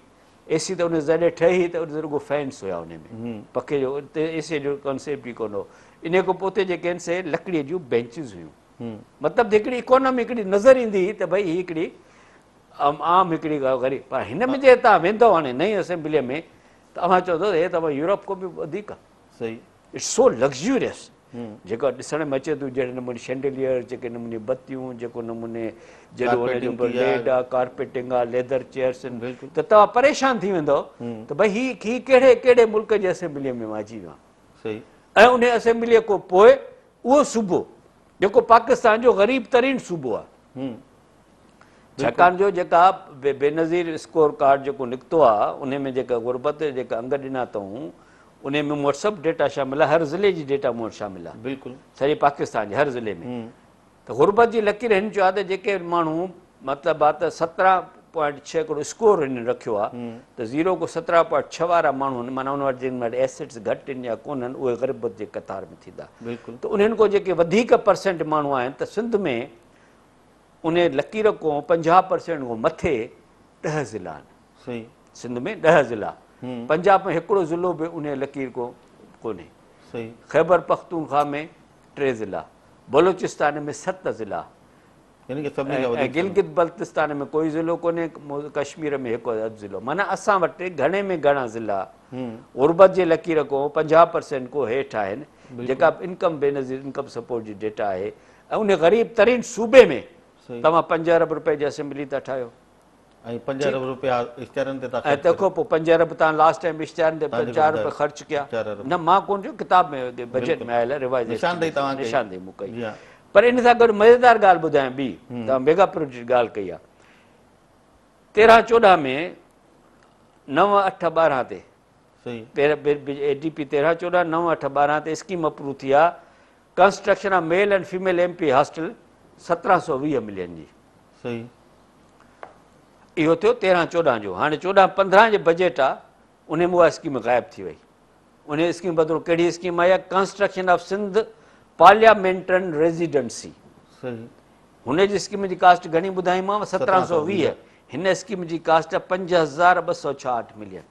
اي سي ته ان ذريعي ٺهي هئي ته ان رڳو فينس هيا ان ۾ پکي جو اي سي جو ڪانسيپٽ ئي ڪونه هو ان کان پوء اتي جيڪي آهن سي لڪڙي جون بينچز هيون مطلب ته هڪڙي اڪانامي هڪڙي نظر ايندي هئي ته ڀئي هي هڪڙي عام هڪڙي غريب پر هن ۾ جي تان ويندو هاڻي نئين اسيمبلي ۾ ته اوهان چوندو هي ته يورپ کان به وڌيڪ صحيح it's so luxurious جيڪو ڏسڻ ۾ اچي ٿو جهڙي نموني شينڊليئر جيڪي نموني بتيون جيڪو نموني جيڏو ان جو ليڊ آ ڪارپيٽنگ آ ليدر چيئرس آهن ته توهان پريشان ٿي ويندو ته ڀئي هي هي ڪهڙي ڪهڙي ملڪ جي اسيمبلي ۾ مان اچي ويو آهيان ۽ ان اسيمبلي کان پوء اهو صوبو جيڪو پاڪستان جو غريب ترين صوبو آهي ڇاڪاڻ جو جيڪا بينظير اسڪور ڪارڊ جيڪو نڪتو آ انهي ۾ جيڪا غربت جا جيڪا انگ ڏنا اٿئون انهي ۾ مون وٽ سڀ ڊيٽا شامل آ هر ضلعي جي ڊيٽا مون وٽ شامل آ بلڪل سڄي پاڪستان جي هر ضلعي ۾ ته غربت جي لڪير هن چيو آ ته جيڪي ماڻهو مطلب آ ته 17.6 هڪڙو اسڪور هنن رکيو آ ته زيرو کان 17.6 وارا ماڻهو آهن معنيٰ ان وٽ جن وٽ ايسيٽس گهٽ آهن يا ڪونهن اهي غربت جي قطار ۾ ٿيندا بلڪل ته انهن کان جيڪي وڌيڪ پرسينٽ ماڻهو آهن ته سنڌ ۾ انهيء لڪير کان 50 پرسينٽ کان مٿي ڏهه ضلعا آهن. صحيح. سنڌ ۾ ڏهه ضلعا. پنجاب ۾ هڪڙو ضلعو به انهيء لڪير کان ڪونهي. صحيح. خيبر پختونخوا ۾ ٽي ضلعا، بلوچستان ۾ ست ضلعا يعني ڪه سڀني کان ۽ وڌيڪ گلگت بلتستان ۾ ڪوئي ضلعو ڪونهي، ڪشمير ۾ هڪ اڌ ضلعو. معنيٰ اسان وٽ گهڻي ۾ گهڻا ضلعا غربت جي لڪير کان 50 پرسينٽ کان هيٺ آهن، جيڪا به انڪم بينظير انڪم سپورٽ جي ڊيٽا آهي. ۽ ان غريب ترين صوبي ۾ توهان 5 ارب روپيه جي اسيمبلي ٿا ٺاهيو. ۽ 5 ارب روپيا اشتهارن تي ٿا خرچ ڪريو. ۽ تنهن کان پوء 5 ارب توهان لاسٽ ٽائيم اشتهارن تي 4 ارب خرچ ڪيا. نه مان ڪونه چيو ڪتاب ۾ بجيٽ ۾ آيل آهي ريوائز نشاندهي توهان ڪئي. نشاندهي مون ڪئي. پر ان سان گڏ مزيدار ڳالهه ٻڌايان ٻي توهان ميگا پروجيڪٽ جي ڳالهه ڪئي آهي. 13 14 ۾ 9 8 12 تي اي ڊي پي 13 14 9 8 12 تي اسڪيم اپروو ٿي آهي construction of male and female M P hostel 1720 million جي. صحيح. اهو ٿيو 13 14 جو هاڻي 14 15 جي بجيٽ آ انهي ۾ اها اسڪيم غائب ٿي وئي انهي اسڪيم بدرو ڪهڙي اسڪيم آئي آ construction of Sindh parliamentarian residency. صحيح. هن جي اسڪيم جي ڪاسٽ گهڻي ٻڌائيمانو 1720 هن اسڪيم جي ڪاسٽ آ 5266 ملين.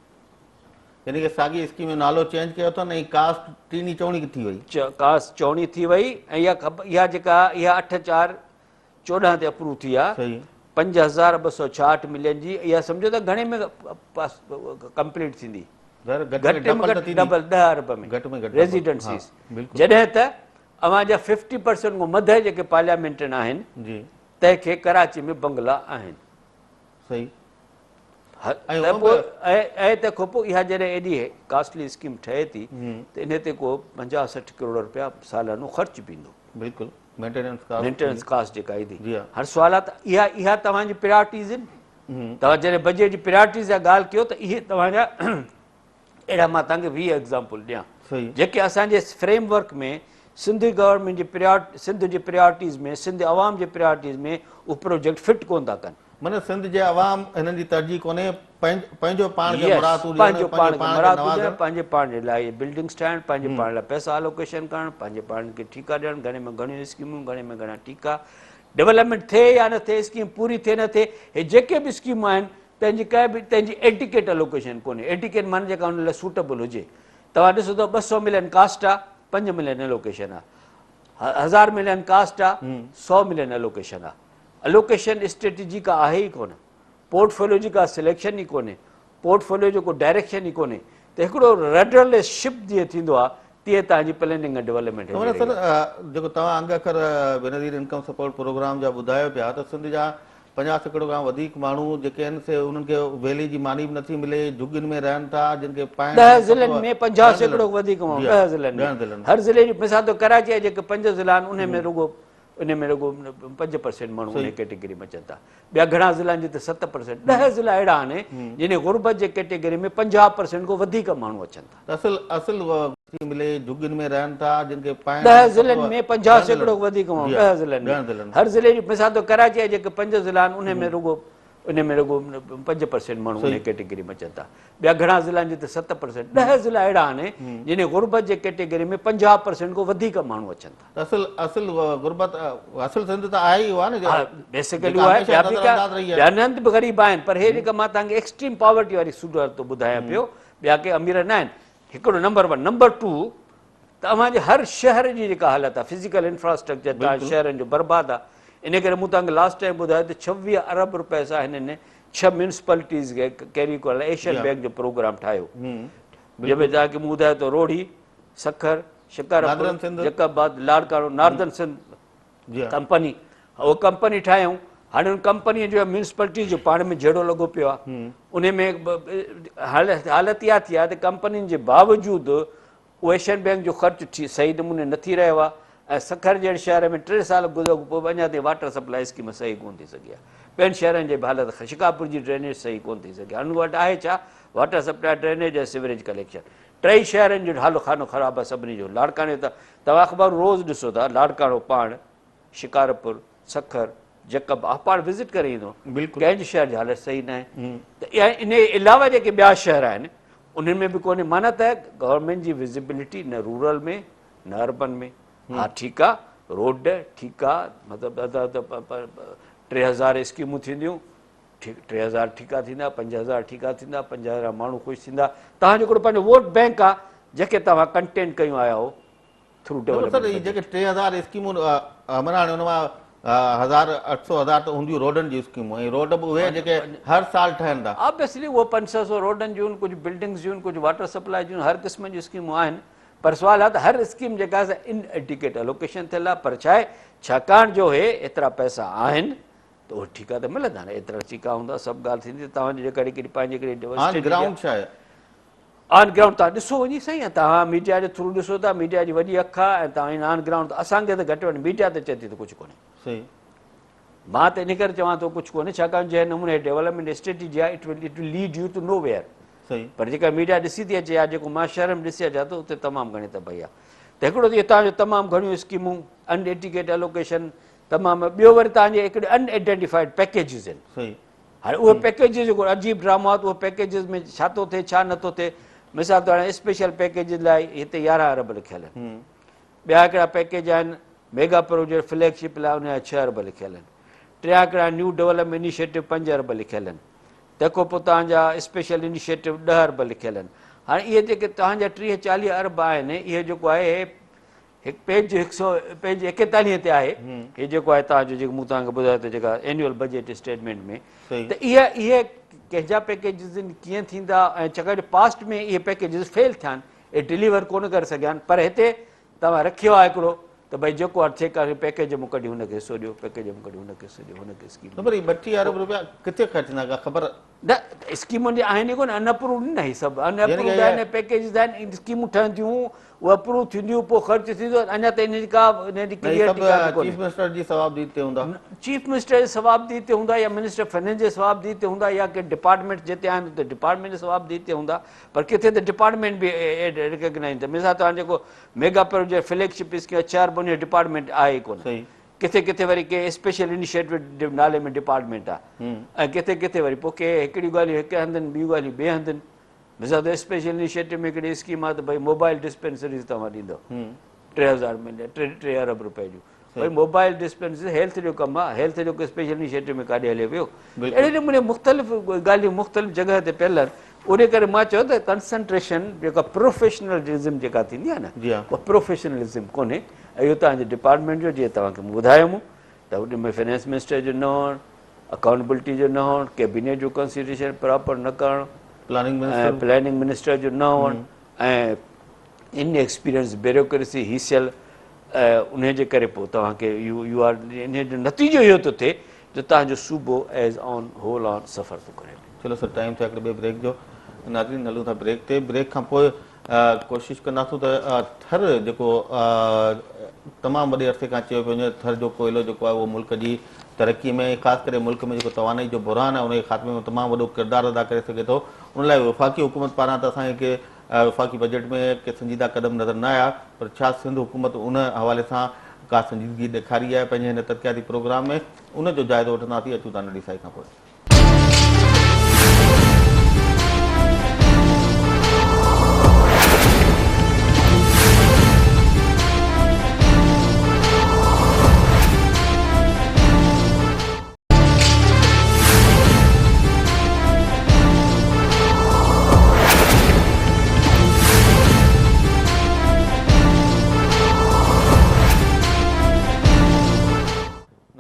يعني ڪه ساڳي اسڪيم جو نالو چينج ڪيو اٿن ۽ ڪاسٽ ٽيني چوڻي ٿي وئي. ڪاسٽ چوڻي ٿي وئي ۽ اها اها جيڪا اها اٺ چار 14 تي اپروو ٿي آ 5266 ملين جي اها سمجهو ته گهڻي ۾ ڪمپليٽ ٿيندي گهٽ ۾ گهٽ ڊبل 10 ارب ۾ ريزيڊنسيز جڏهن ته اوهان جا 50% کان مٿي جيڪي پارليامينٽرين آهن تنهن کي ڪراچي ۾ بنگلا آهن. صحيح. ۽ پوء ۽ تنهن کان پوء اها جڏهن ايڏي ڪاسٽلي اسڪيم ٺهي ٿي ته انهي تي ڪو 50 60 ڪروڙ رپيا سالانو خرچ به ايندو. بلڪل مينٽيننس ڪاسٽ مينٽيننس ڪاسٽ جيڪا ايندي. هاڻي سوال آهي ته اها اها توهان جي پريارٽيز آهن؟ توهان جڏهن بجيٽ جي پريارٽيز جا ڳالهه ڪيو ته اهي توهان جا اهڙا مان توهان کي 20 ايگزامپل ڏيان جيڪي اسان جي فريم ورڪ ۾ سنڌ گورنمينٽ جي پريارٽ سنڌ جي پريارٽيز ۾ سنڌ عوام جي پريارٽيز ۾ اهو پروجيڪٽ فٽ ڪون ٿا ڪن. معنيٰ سنڌ جي عوام هنن جي ترجيح ڪونهي پنهنجو پاڻ کي مراعتون ڏيڻ پنهنجو پاڻ کي مراعتون ڏيڻ پنهنجي پاڻ جي لاء بلڊنگس ٺاهڻ پنهنجي پاڻ لاء پئسا الوڪيشن ڪرڻ پنهنجي پاڻ کي ٺيڪا ڏيڻ گهڻي ۾ گهڻيون اسڪيمون گهڻي ۾ گهڻا ٺيڪا ڊولپمينٽ ٿئي يا نه ٿئي اسڪيم پوري ٿئي نه ٿئي هي جيڪي به اسڪيمون آهن تنهن جي ڪا به تنهن جي ايڊيڪيٽ الوڪيشن ڪونهي ايڊيڪيٽ معنيٰ جيڪا ان لاء سوٽيبل هجي توهان ڏسو ته 200 ملين ڪاسٽ آ 5 ملين الوڪيشن آ 1000 ملين ڪاسٽ آ 100 ملين الوڪيشن آ الوڪيشن اسٽريٽجي ڪا آهي ئي ڪونه پورٽ فوليو جي ڪا سليڪشن ئي ڪونهي پورٽ فوليو جو ڪو ڊائريڪشن ئي ڪونهي ته هڪڙو رڊرليس شپ جيئن ٿيندو آ تيئن توهان جي پلاننگ ۽ ڊولپمينٽ هلي رهي سر جيڪو توهان انگ اکر بينظير انڪم سپورٽ پروگرام جا ٻڌايو پيا ته سنڌ جا 50% کان وڌيڪ ماڻهو جيڪي آهن سي انهن کي ويلي جي ماني به نٿي ملي، جهڳين ۾ رهن ٿا، جن کي پائڻ ڏهه ۽ ضلعن ڪپڙو ۾ 50 ڏهن سيڪڙو ضلعن وڌيڪ ماڻهو جي ها ڏهه ضلعن ۾ ڏهن ضلعن هر ضلعي جي مثال طور ڪراچي جا جيڪي پنج ضلعا آهن انهن ۾ رڳو انهي ۾ رڳو 5% ماڻهو انهي صحيح ڪيٽيگري ۾ اچن ٿا ٻيا گهڻا ضلعا آهن جتي 7% ڏهه ضلعا اهڙا آهن جن غربت جي ڪيٽيگري ۾ 50% کان وڌيڪ ماڻهو اچن ٿا. ته اصل اصل ٿي ملي جهڳين ۾ رهن ٿا جن کي پائڻ ڏهه ۽ ضلعن ڪپڙو ۾ 50 ڏهن سيڪڙو ضلعن کان وڌيڪ ماڻهو جي ها ڏهه ضلعن ۾ ڏهن ضلعن هر ضلعي جي مثال طور ڪراچي جا جيڪي پنج ضلعا آهن انهي ۾ رڳو انهي ۾ رڳو 5% ماڻهو انهي صحيح ڪيٽيگري ۾ اچن ٿا ٻيا گهڻا ضلعا آهن جتي 7% ڏهه ضلعا اهڙا آهن جن غربت جي ڪيٽيگري ۾ 50% کان وڌيڪ ماڻهو اچن ٿا. ته اصل اصل غربت اصل سنڌ ته آهي ئي اها نه ها بيسيڪلي جيڪا اها آهي هميشه ٻيا به نظر ڪا انداز رهي آهي. ٻيا هنڌ به غريب آهن پر هي جيڪا مان توهان کي ايڪسٽريم پاورٽي واري صورت ٿو ٻڌايان پيو ٻيا ڪي امير نه آهن هڪڙو نمبر ون نمبر ٽو ته اوهان جي هر شهر جي جيڪا حالت آهي فزيڪل انفراسٽرڪچر توهان بلڪل شهرن جو برباد آهي ان ڪري مون توهان کي لاسٽ ٽائيم ٻڌايو ته 26 ارب روپيه سان هنن ڇهه ميونسپلٽيز کي ڪيري ڪرڻ لاء جي ايشين ها بينڪ جو پروگرام ٺاهيو جنهن بلڪل ۾ توهان کي مون ٻڌايو ته روهڙي سکر شڪارپور، نادرن سنڌ جيڪب آباد، لاڙڪاڻو، ناردرن سنڌ جي ها ڪمپني اها ڪمپني ٺاهيائون هاڻي ان ڪمپني جو ميونسپلٽي جو پاڻ ۾ جهيڙو لڳو پيو آهي ان ۾ حالت اها ٿي آهي ته ڪمپنين جي باوجود اهو ايشين بينڪ جو خرچ صحيح نموني نه ٿي رهيو آهي ۽ سکر جهڙي شهر ۾ ٽي سال گذرڻ کان پوء به اڃا تائين واٽر سپلاء اسڪيم صحيح ڪونه ٿي سگهي آهي ٻين شهرن جي به حالت شڪارپور جي ڊرينيج صحيح ڪونه ٿي سگهي آهي انهن وٽ آهي ڇا water supply drainage ۽ sewerage collection ٽئي شهرن جو حال خانو خراب آهي سڀني جو لاڙڪاڻي جو ته توهان اخبارون روز ڏسو ٿا لاڙڪاڻو پاڻ شڪارپور سکر جيڪب آ پاڻ وزٽ ڪري ايندو بلڪل ڪنهن جي شهر جي حالت صحيح ناهي ته اها ان علاوه جيڪي ٻيا شهر آهن انهن ۾ به ڪونهي معنيٰ ته گورنمينٽ جي وزبلٽي نه رورل ۾ نه اربن ۾ ها ٺيڪ آ روڊ ٺيڪ آ مطلب 3000 اسڪيمون ٿينديون 3000 ٺيڪا ٿيندا، 5000 ٺيڪا ٿيندا، 5000 ماڻهو خوش ٿيندا، توهان جو هڪڙو پنهنجو ووٽ بئنڪ آ جنهن کي توهان ڪنٽينٽ ڪيون آيا آهو ٿرو نه پر سر ڊولپمينٽ هي جيڪي بجيٽ. 3000 اسڪيمون همراهه ان مان هزار اٺ سو هزار ته هونديون روڊن جون اسڪيمون ۽ روڊ به اهي جيڪي هر سال ٺهن ٿا. آبويسلي اهو 500 روڊن جون ڪجهه بلڊنگس جون ڪجهه واٽر سپلاء جون هر قسم جون اسڪيمون آهن پر سوال آهي ته هر اسڪيم جيڪا آهي سا ان ايڊيڪيٽ الوڪيشن ٿيل آهي پر ڇا آهي ڇاڪاڻ جو هي ايترا پئسا آهن ته اهي ٺيڪا ته ملندا نه ايترا ٺيڪا هوندا سڀ ڳالهه ٿيندي ته توهان جي جيڪا هڪڙي پنهنجي هڪڙي آن گرائونڊ ڇا آهي؟ آن گرائونڊ توهان ڏسو وڃي سائين توهان ميڊيا جي ٿرو ڏسو ٿا ميڊيا جي وڏي اک آهي ۽ توهان آن گرائونڊ ته اسان کي ته گهٽ وڌ ميڊيا ته چئي ٿي ته ڪجهه ڪونهي. صحيح. مان ته ان ڪري چوان ٿو ڪجهه ڪونهي ڇاڪاڻ جنهن نموني ڊيولپمينٽ اسٽريٽجي آهي it will it will lead you to nowhere. صحيح. پر جيڪا ميڊيا ڏسي ٿي اچي يا جيڪو مان شهر ۾ ڏسي اچان ٿو اتي تمام گهڻي تباهي آهي ته هڪڙو ته اهو توهان جو تمام گهڻيون اسڪيمون ان ايٽيڪيٽ الوڪيشن تمام ٻيو وري توهان جي هڪڙي ان آئيڊينٽيفائيڊ پيڪيجز آهن صحيح هاڻي اهي پيڪيجز جيڪو عجيب ڊرامو آهي ته اهي پيڪيجز ۾ ڇا ٿو ٿئي ڇا نٿو ٿئي مثال طور هاڻي اسپيشل پيڪيجز لاء هتي 11 ارب لکيل آهن ٻيا هڪڙا پيڪيج آهن ميگا پروجيڪٽ فليگ شپ لاء ان جا 6 ارب لکيل آهن ٽيان هڪڙا نيو ڊولپمينٽ انيشيٽو 5 ارب لکيل آهن تنهن کان پوء توهان جا اسپيشل انيشيٽو 10 ارب لکيل آهن هاڻي اهي جيڪي توهان جا 30 40 ارب آهن اهي جيڪو آهي هڪ پيج هڪ سو پيج ايڪيتاليهه تي آهي هي جيڪو آهي توهان جو جيڪو مون توهان کي ٻڌايو ته جيڪا اينيول بجيٽ اسٽيٽمينٽ ۾ ته اها اهي ڪنهن جا پيڪيجز آهن ڪيئن ٿيندا ۽ ڇاڪاڻ جو پاسٽ ۾ اهي پيڪيجز فيل ٿيا آهن اهي ڊليور ڪونه ڪري سگهيا آهن پر هتي توهان رکيو آهي هڪڙو ته ڀئي جيڪو آهي ٺيڪ آهي پيڪيج مون ڪڍي هن کي حصو ڏيو پيڪيج مون ڪڍي هن کي حصو ڏيو هن کي اسڪيم نه پر هي 32 ارب روپيا ڪٿي خرچ ٿيندا ڪا خبر نه اسڪيمون جي آهن ئي ڪونه ان اپرووڊ نه هي سڀ ان اپرووڊ آهن پيڪيجز آهن اسڪيمون ٺهنديون اهي اپروو ٿينديون پوء خرچ ٿيندو اڃا تائين ان جي ڪا ان جي ڪليئرٽي ڪا به ڪونهي. چيف منسٽر جي صوابديد تي هوندا. چيف منسٽر جي صوابديد تي هوندا يا منسٽر فنانس جي صوابديد تي هوندا يا ڪي ڊپارٽمينٽ جتي آهن اتي ڊپارٽمينٽ جي صوابديد تي هوندا پر ڪٿي ته ڊپارٽمينٽ به ريڪگنائز نه مثال طور جيڪو mega project flag ship scheme آهي 6 ارب ان جو ڊپارٽمينٽ آهي ئي ڪونه ڪٿي ڪٿي وري ڪي اسپيشل انيشيٽو نالي ۾ ڊپارٽمينٽ آهي ۽ ڪٿي ڪٿي وري پوء ڪي هڪڙيون ڳالهيون هڪ هنڌ آهن ٻيون ڳالهيون ٻئي هنڌ آهن. مثال طور اسپيشل انيشيٽو ۾ هڪڙي اسڪيم آهي ته ڀئي موبائل ڊسپينسريز توهان ڏيندو 3000 ملين 3 ارب روپئي جون ڀئي موبائل ڊسپينسري هيلٿ جو ڪم آهي هيلٿ جو اسپيشل انيشيٽو ۾ ڪاڏي هليو ويو اهڙي نموني مختلف ڳالهيون مختلف جڳهه تي پيل آهن ان ڪري مان چيو ته ڪنسنٽريشن جيڪا پروفيشنلزم جيڪا ٿيندي آهي نه اها پروفيشنلزم ڪونهي اهو توهان جي ڊپارٽمينٽ جو جيئن توهان کي مون ٻڌايو مون ته ان ۾ فنانس منسٽر جو نه هئڻ اڪائونٽبلٽي جو نه هئڻ، ڪيبينيٽ جو ڪنسيڊريشن پراپر نه ڪرڻ ۽ پلاننگ منسٽر جو نه هئڻ ۽ ان ايڪسپيرينس بيوروڪريسي هيسيل انهي جي ڪري پوء توهان کي يو يو آر انهي جو نتيجو اهو ٿو ٿئي جو توهان جو صوبو as on whole on suffer ٿو ڪري پيو. چلو سر ٽائيم ٿيو هڪڙي ٻئي بريڪ جو ناظرين هلون ٿا بريڪ تي بريڪ کان پوء ڪوشش ڪنداسون ته ٿر جيڪو تمام وڏي عرصي کان چيو پيو وڃي ٿر جو ڪوئلو جيڪو آهي اهو ملڪ جي ترقي ۾ خاص ڪري ملڪ ۾ جيڪو توانائي جو بحران آهي ان جي خاتمي ۾ تمام وڏو ڪردار ادا ڪري سگهي ٿو ان لاء وفاقي حڪومت پاران ته اسان کي وفاقي بجيٽ ۾ ڪي سنجيده قدم نظر نه آيا پر ڇا سنڌ حڪومت ان حوالي سان ڪا سنجيدگي ڏيکاري آهي پنهنجي هن ترقياتي پروگرام ۾ ان جو جائزو وٺنداسين اچون ٿا ننڍي سائي کان پوء.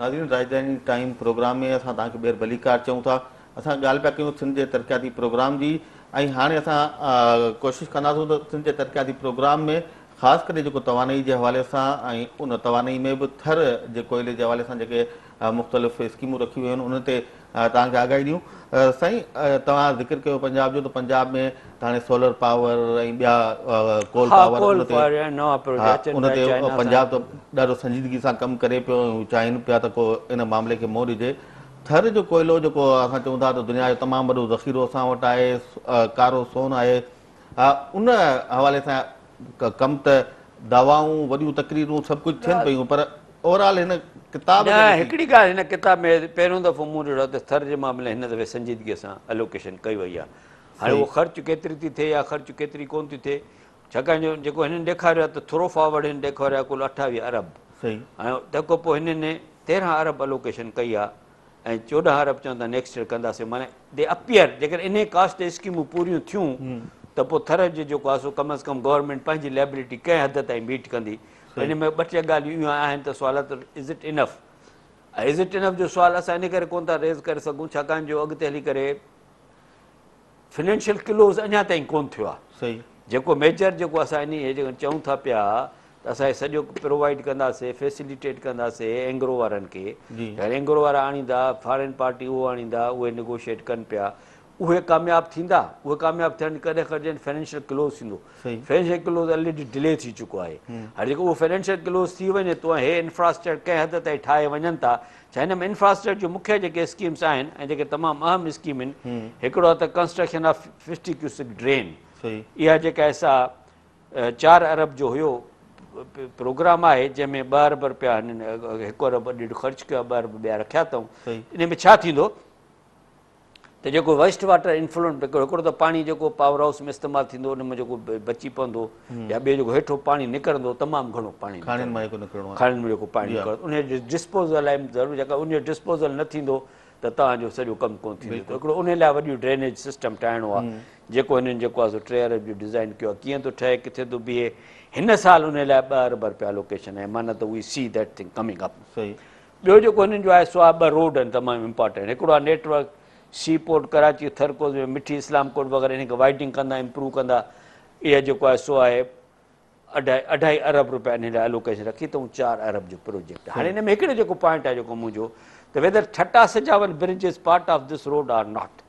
ناظرين راڄڌاني ٽائيم پروگرام ۾ اسان توهان کي ٻيهر ڀليڪار چئون ٿا. اسان ڳالهه پيا ڪيون سنڌ جي ترقياتي پروگرام جي ۽ هاڻي اسان ڪوشش ڪنداسون ته سنڌ جي ترقياتي پروگرام ۾ خاص ڪري جيڪو توانائي جي حوالي سان ۽ ان توانائي ۾ به ٿر جي ڪوئلي جي حوالي سان جيڪي مختلف اسڪيمون رکيون ويون آهن انهن تي توهان کي آگاهي ڏيون. سائين توهان ذڪر ڪيو پنجاب جو ته پنجاب ۾ ته هاڻي سولر پاور ۽ ٻيا ڪول پاور ان تي ان تي پنجاب ته ڏاڍو سنجيدگي سان ڪم ڪري پيو ۽ هو چاهين پيا ته ڪو ان معاملي کي منهن ڏجي. ٿر جو ڪوئلو جيڪو اسان چئون ٿا ته دنيا جو تمام وڏو ذخيرو اسان وٽ آهي ڪارو سون آهي ان حوالي سان ڪم ته دعوائون وڏيون تقريرون سڀ ڪجهه ٿين پيون پر اوور آل هن ڪتاب نه هڪڙي ڳالهه هن ڪتاب ۾ پهريون دفعو مون ڏٺو ته ٿر جي معاملي هن دفعي سنجيدگي سان الوڪيشن ڪئي وئي آهي هاڻي اهو خرچ ڪيتري ٿي ٿئي يا خرچ ڪيتري ڪون ٿي ٿئي ڇاڪاڻ جو جيڪو هنن ڏيکاريو آهي ته ٿرو فارورڊ هن ڏيکاريو آهي ڪل 28 ارب ۽ تنهن کان پوء هنن 13 ارب الوڪيشن ڪئي آهي ۽ 14 ارب چون ٿا نيڪسٽ ايئر ڪنداسين معنيٰ the appear جيڪڏهن انهي ڪاسٽ تي اسڪيمون پوريون ٿيون ته پوء ٿر جي جيڪو آهي سو ڪم از ڪم گورنمينٽ پنهنجي ليبلٽي ڪنهن حد تائين ميٽ ڪندي پر ان ۾ ٻه ٽي ڳالهيون اهي آهن ته سوال ته is it enough is it enough جو سوال اسان ان ڪري ڪونه ٿا ريز ڪري سگهون ڇاڪاڻ جو اڳتي هلي ڪري فنانشل ڪلوز اڃا تائين ڪونه ٿيو آهي صحيح جيڪو ميجر جيڪو اسان انهي جيڪو چئون ٿا پيا ته اسان هي سڄو پرووائيڊ ڪنداسي فيسليٽيٽ ڪنداسي اينگرو وارن کي جي هاڻي اينگرو وارا آڻيندا فارين پارٽي اهو آڻيندا اهي نيگوشيٽ ڪن پيا اهي ڪامياب ٿيندا اهي ڪامياب ٿيڻ ڪڏهن کڻجن فنانشل ڪلوز ٿيندو صحيح فنانشل ڪلوز الريڊي ڊلي ٿي چڪو آهي هاڻي جيڪو اهو فنانشل ڪلوز ٿي وڃي ٿو ۽ هي انفراسٽرڪچر ڪنهن حد تائين ٺاهي وڃن ٿا ڇا هن ۾ انفراسٽرڪچر جون مکيه جيڪي اسڪيمس آهن ۽ جيڪي تمام اهم اسڪيم آهن هڪڙو آهي ته ڪنسٽرڪشن آف 50 ڪيوسڪ ڊرين اها جيڪا آهي سا 4 ارب جو هيو پروگرام آهي جنهن ۾ 2 ارب رپيا هنن هڪ ارب ڏيڍ خرچ ڪيو آهي 2 ارب ٻيا رکيا اٿئون ان ۾ ڇا ٿيندو ته جيڪو ويسٽ واٽر انفلوئنٽ هڪڙو ته پاڻي جيڪو پاور هائوس ۾ استعمال ٿيندو ان ۾ جيڪو بچي پوندو يا ٻيو جيڪو هيٺو پاڻي نڪرندو تمام گهڻو پاڻي کاڻين مان جيڪو نڪرڻو آهي کاڻين ۾ جيڪو پاڻي نڪرندو ان جي ڊسپوزل لاء ضرور جيڪا ان جو ڊسپوزل نه ٿيندو ته توهان جو سڄو ڪم ڪونه ٿيندو ته هڪڙو ان لاء وڏيون ڊرينيج سسٽم ٺاهڻو آهي جيڪو هنن جيڪو آهي سو 3 ارب جو ڊزائن ڪيو آهي ڪيئن ٿو ٺهي ڪٿي ٿو بيهي هن سال ان لاء 2 ارب رپيا الوڪيشن آهي معنيٰ ته V C that thing coming up صحيح ٻيو جيڪو هنن جو آهي سو آهي ٻه روڊ آهن تمام امپارٽنٽ هڪڙو آهي network sea port Karachi Thar causeway Mithi اسلام ڪوٽ وغيره انهن کي وائيڊنگ ڪندا امپروو ڪندا اها جيڪو آهي سو آهي اڍائي اڍائي ارب روپيا انهن لاء الوڪيشن رکي اٿئون 4 ارب جو پروجيڪٽ هاڻي ان ۾ هڪڙو جيڪو پوائنٽ آهي جيڪو منهنجو ته whether Thatta Sujawal bridge is part of this road or not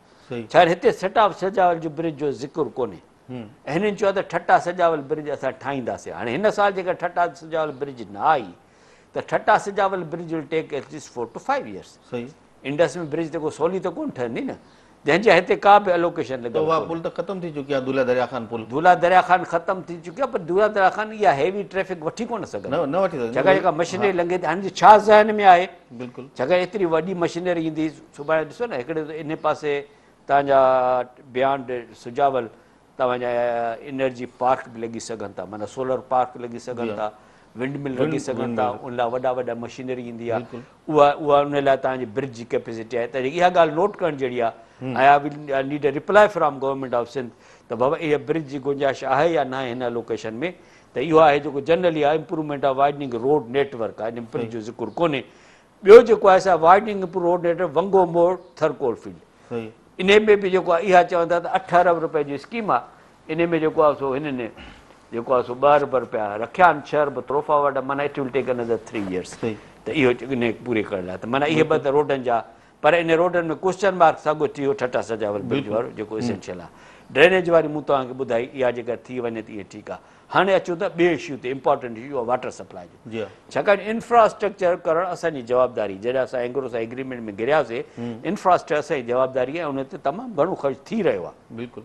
ڇا هتي ٺٽا سجاول جو برج جو ذڪر ڪونهي هنن چيو ته ٺٽا سجاول برج اسان ٺاهينداسين هاڻي هن سال جيڪا ٺٽا سجاول برج نه آئي ته Thatta Sujawal bridge will take at least 4 to 5 years. صحيح. انڊس ۾ برج ته ڪو سولي ته ڪونه ٺهندي نه جنهن جي هتي ڪا به الوڪيشن لڳل ته اها ڪونهي. پل ته ختم ٿي چڪي آهي دولا دريا خان پل. دولا دريا خان ختم ٿي چڪي آهي پر دولا دريا خان اها هيوي ٽريفڪ وٺي ڪونه سگهندي. نه نه وٺي سگهندي. ڇاڪاڻ جيڪا مشنري لنگهي ٿي هاڻي ڇا ذهن ۾ آهي بلڪل. ڇاڪاڻ ايتري وڏي مشنري ايندي سڀاڻي ڏسو نه هڪڙي ته انهي پاسي تان جا بيانڊ سجاول توهان جا انرجي پارڪ به لڳي سگهن ٿا معنيٰ سولر پارڪ لڳي سگهن ٿا ونڊ مل لڳي سگهن ٿا ان لاء وڏا وڏا مشينري ايندي آهي اها اها ان لاء توهان جي برج جي ڪيپيسٽي آهي ته اها ڳالهه نوٽ ڪرڻ جهڙي آهي ۽ I will need a reply from government of Sindh ته بابا اها برج جي گنجائش آهي يا ناهي هن لوڪيشن ۾ ته اهو آهي جيڪو جنرلي آهي improvement of widening road network آهي ان برج جو ذڪر ڪونهي ٻيو جيڪو آهي سا widening improve road network Wango Mor Thar coal field انهي ۾ به جيڪو آهي اها چون ٿا ته 8 ارب رپين جي اسڪيم آهي انهي ۾ جيڪو آهي سو هنن جيڪو آهي سو 2 ارب رپيا رکيا آهن 6 ارب تروفا وٽ معنيٰ it will take another 3 years ته اهو ان پوري ڪرڻ لاء ته معنيٰ اهي ٻه ته روڊن جا پر ان روڊن ۾ ڪوسچن مارڪ ساڳيو ٿي ويو ٺٽا سجاول برج وارو جيڪو اسينشل آهي. ڊرينيج واري مون توهان کي ٻڌائي اها جيڪا ٿي وڃي ته اها ٺيڪ آهي. هاڻي اچون ٿا ٻئي اشو تي امپارٽنٽ اشو اهو واٽر سپلاء جو. ڇاڪاڻ جو انفراسٽرڪچر ڪرڻ اسان جي جوابداري جڏهن اسان اينگرو سان ايگريمينٽ ۾ گهرياسي انفراسٽرڪچر اسان جي جوابداري آهي ان تي تمام گهڻو خرچ ٿي رهيو آهي. بلڪل.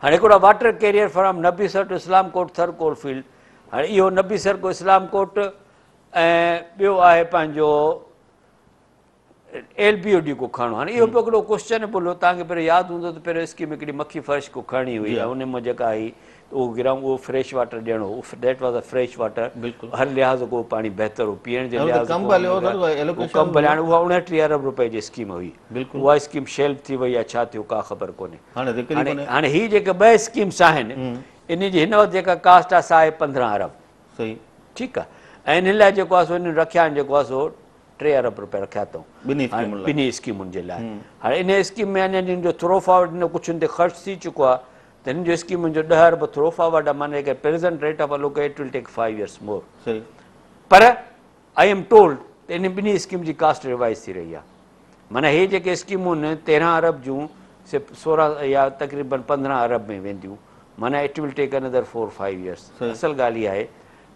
هاڻي هڪڙو آهي water carrier from Nabisar to Islamkot Thar coal field هاڻي اهو نبي سر ڪو اسلام ڪوٽ ۽ ٻيو آهي پنهنجو ايل بي او ڊي ڪو کڻڻو هاڻي اهو به هڪڙو ڪوسچن بل هو توهان کي پهريون ياد هوندو ته پهريون اسڪيم هڪڙي مکي فرش ڪو کڻڻي هئي ۽ ان مان جيڪا آئي اهو گرائونڊ اهو فريش واٽر ڏيڻو هو that was a fresh water هر لحاظ کان اهو پاڻي بهتر هو پيئڻ جي لحاظ کان اهو ڪم به هليو هاڻي اها 29 ارب روپئي جي اسڪيم هئي اها اسڪيم شيلف ٿي وئي يا ڇا ٿيو ڪا خبر ڪونهي هاڻي هي جيڪي ٻه اسڪيمس آهن ان جي هن وقت جيڪا ڪاسٽ آهي سا آهي 15 ارب ٺيڪ آهي ۽ انهن لاء جيڪو آهي سو انهن رکيا آهن جيڪو آهي سو 3 ارب روپيا رکيا اٿئون ٻنهي اسڪيمن جي لاء هاڻي انهي اسڪيم ۾ اڃا جن جو ٿرو فارورڊ ڏنو ڪجهه ان تي خرچ ٿي چڪو آهي ته هن جو اسڪيمن جو 10 ارب ٿرو فارورڊ آهي معنيٰ جيڪر present rate of allocate it will take 5 years more per I am told ته انهن ٻنهي اسڪيم جي ڪاسٽ ريوائز ٿي رهي آهي معنيٰ هي جيڪي اسڪيمون 13 ارب جون سي 16 يا تقريبن 15 ارب ۾ وينديون معنيٰ it will take another 4 5 years اصل ڳالهه اها آهي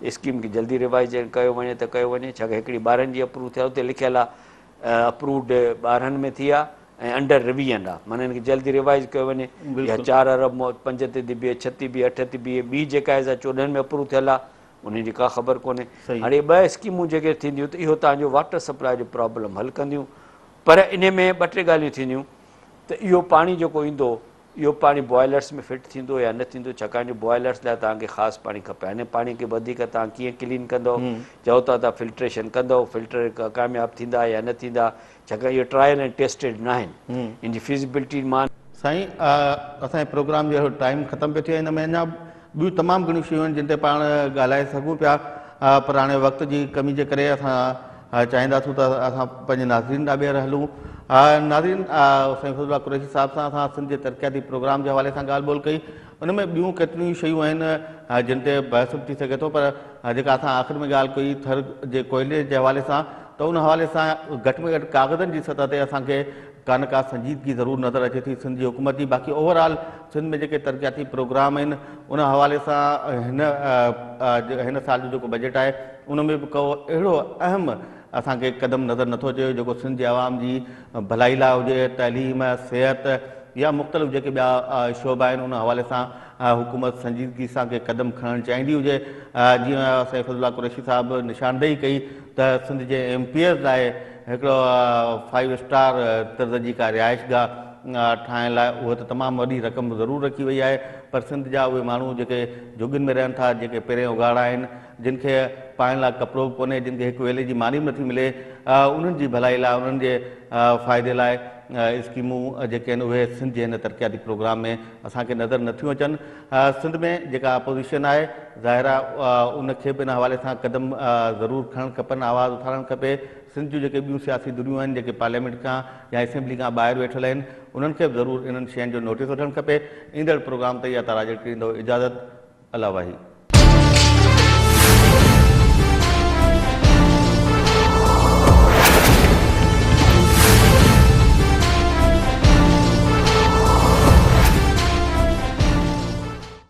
اسڪيم کي جلدي ريوائز ڪيو وڃي ته ڪيو وڃي ڇاڪاڻ هڪڙي 12 جي اپروو ٿيل اتي لکيل آهي اپرووڊ 12 ۾ ٿي آهي ۽ انڊر ريويزن آهي معنيٰ هن کي جلدي ريوائز ڪيو وڃي يا 4 ارب 5 تي ٿي بيهي 6 تي بيهي 8 تي بيهي ٻي جيڪا آهي سا 14 ۾ اپروو ٿيل آهي انهن جي ڪا خبر ڪونهي. هاڻي اهي ٻه اسڪيمون جيڪي ٿينديون ته اهو توهان جو واٽر سپلاء جو پرابلم حل ڪنديون پر انهي ۾ ٻه ٽي ڳالهيون ٿينديون ته اهو پاڻي جيڪو ايندو اهو پاڻي بوائلرس ۾ فٽ ٿيندو يا نه ٿيندو ڇاڪاڻ جو بوائلرس لاء توهان کي خاص پاڻي کپي هاڻي پاڻي کي وڌيڪ توهان ڪيئن ڪلين ڪندؤ چئو ٿا ته فلٽريشن ڪندؤ فلٽر ڪامياب ٿيندا يا نه ٿيندا ڇاڪاڻ اهو ٽرائل ۽ ٽيسٽيڊ ناهن ان جي فيزيبلٽي مان سائين اسان جي پروگرام جو ٽائيم ختم پيو ٿئي ان ۾ اڃا ٻيون تمام گهڻيون شيون آهن جن تي پاڻ ڳالهائي سگهون پيا پر هاڻي وقت جي ڪمي جي ڪري اسان چاهينداسون ته اسان پنهنجي ناظرين ڏانهن ٻيهر هلون. ناظرين سائين فضل الله قريشي صاحب سان اسان سنڌ جي ترقياتي پروگرام جي حوالي سان ڳالهه ٻولهه ڪئي ان ۾ ٻيون ڪيتريون ئي شيون آهن جن تي بحث به ٿي سگهي ٿو پر جيڪا اسان آخر ۾ ڳالهه ڪئي ٿر جي ڪوئلي جي حوالي سان ته ان حوالي سان گهٽ ۾ گهٽ ڪاغذن جي سطح تي اسان کي ڪا نه ڪا سنجيدگي ضرور نظر اچي ٿي سنڌ جي حڪومت جي باقي اوور آل سنڌ ۾ جيڪي ترقياتي پروگرام آهن ان حوالي سان هن هن سال جو جيڪو بجيٽ آهي ان ۾ به ڪو اهڙو اهم اسان کي قدم نظر نٿو اچي جيڪو سنڌ جي عوام جي ڀلائي لاء هجي تعليم صحت يا مختلف جيڪي ٻيا شعبا آهن ان حوالي سان حڪومت سنجيدگي سان ڪي قدم کڻڻ چاهيندي هجي جيئن سيف الله قريشي صاحب نشاندهي ڪئي ته سنڌ جي ايم پي ايز لاء هڪڙو فائيو اسٽار طرز جي ڪا رهائش گاهه ٺاهڻ لاء اهو ته تمام وڏي رقم ضرور رکي وئي آهي پر سنڌ جا اهي ماڻهو جيڪي جهڳين ۾ رهن ٿا جيڪي پيرين اگهاڙا آهن جن کي پائڻ لاء ڪپڙو به ڪونهي جن کي هڪ ويلي جي ماني به نٿي ملي انهن جي ڀلائي لاء انهن جي فائدي لاء اسڪيمون جيڪي آهن اهي سنڌ جي هن ترقياتي پروگرام ۾ اسان کي نظر نٿيون اچن سنڌ ۾ جيڪا اپوزيشن آهي ظاهر آهي ان کي به ان حوالي سان قدم ضرور کڻڻ کپن آواز اٿارڻ کپي سنڌ جون جيڪي ٻيون سياسي ڌريون آهن جيڪي پارليامينٽ کان يا اسيمبلي کان ٻاهر ويٺل آهن انهن کي به ضرور انهن شين جو نوٽيس وٺڻ کپي ايندڙ پروگرام تائين عطا راڄڙ کي ڏيندو اجازت الله واهي.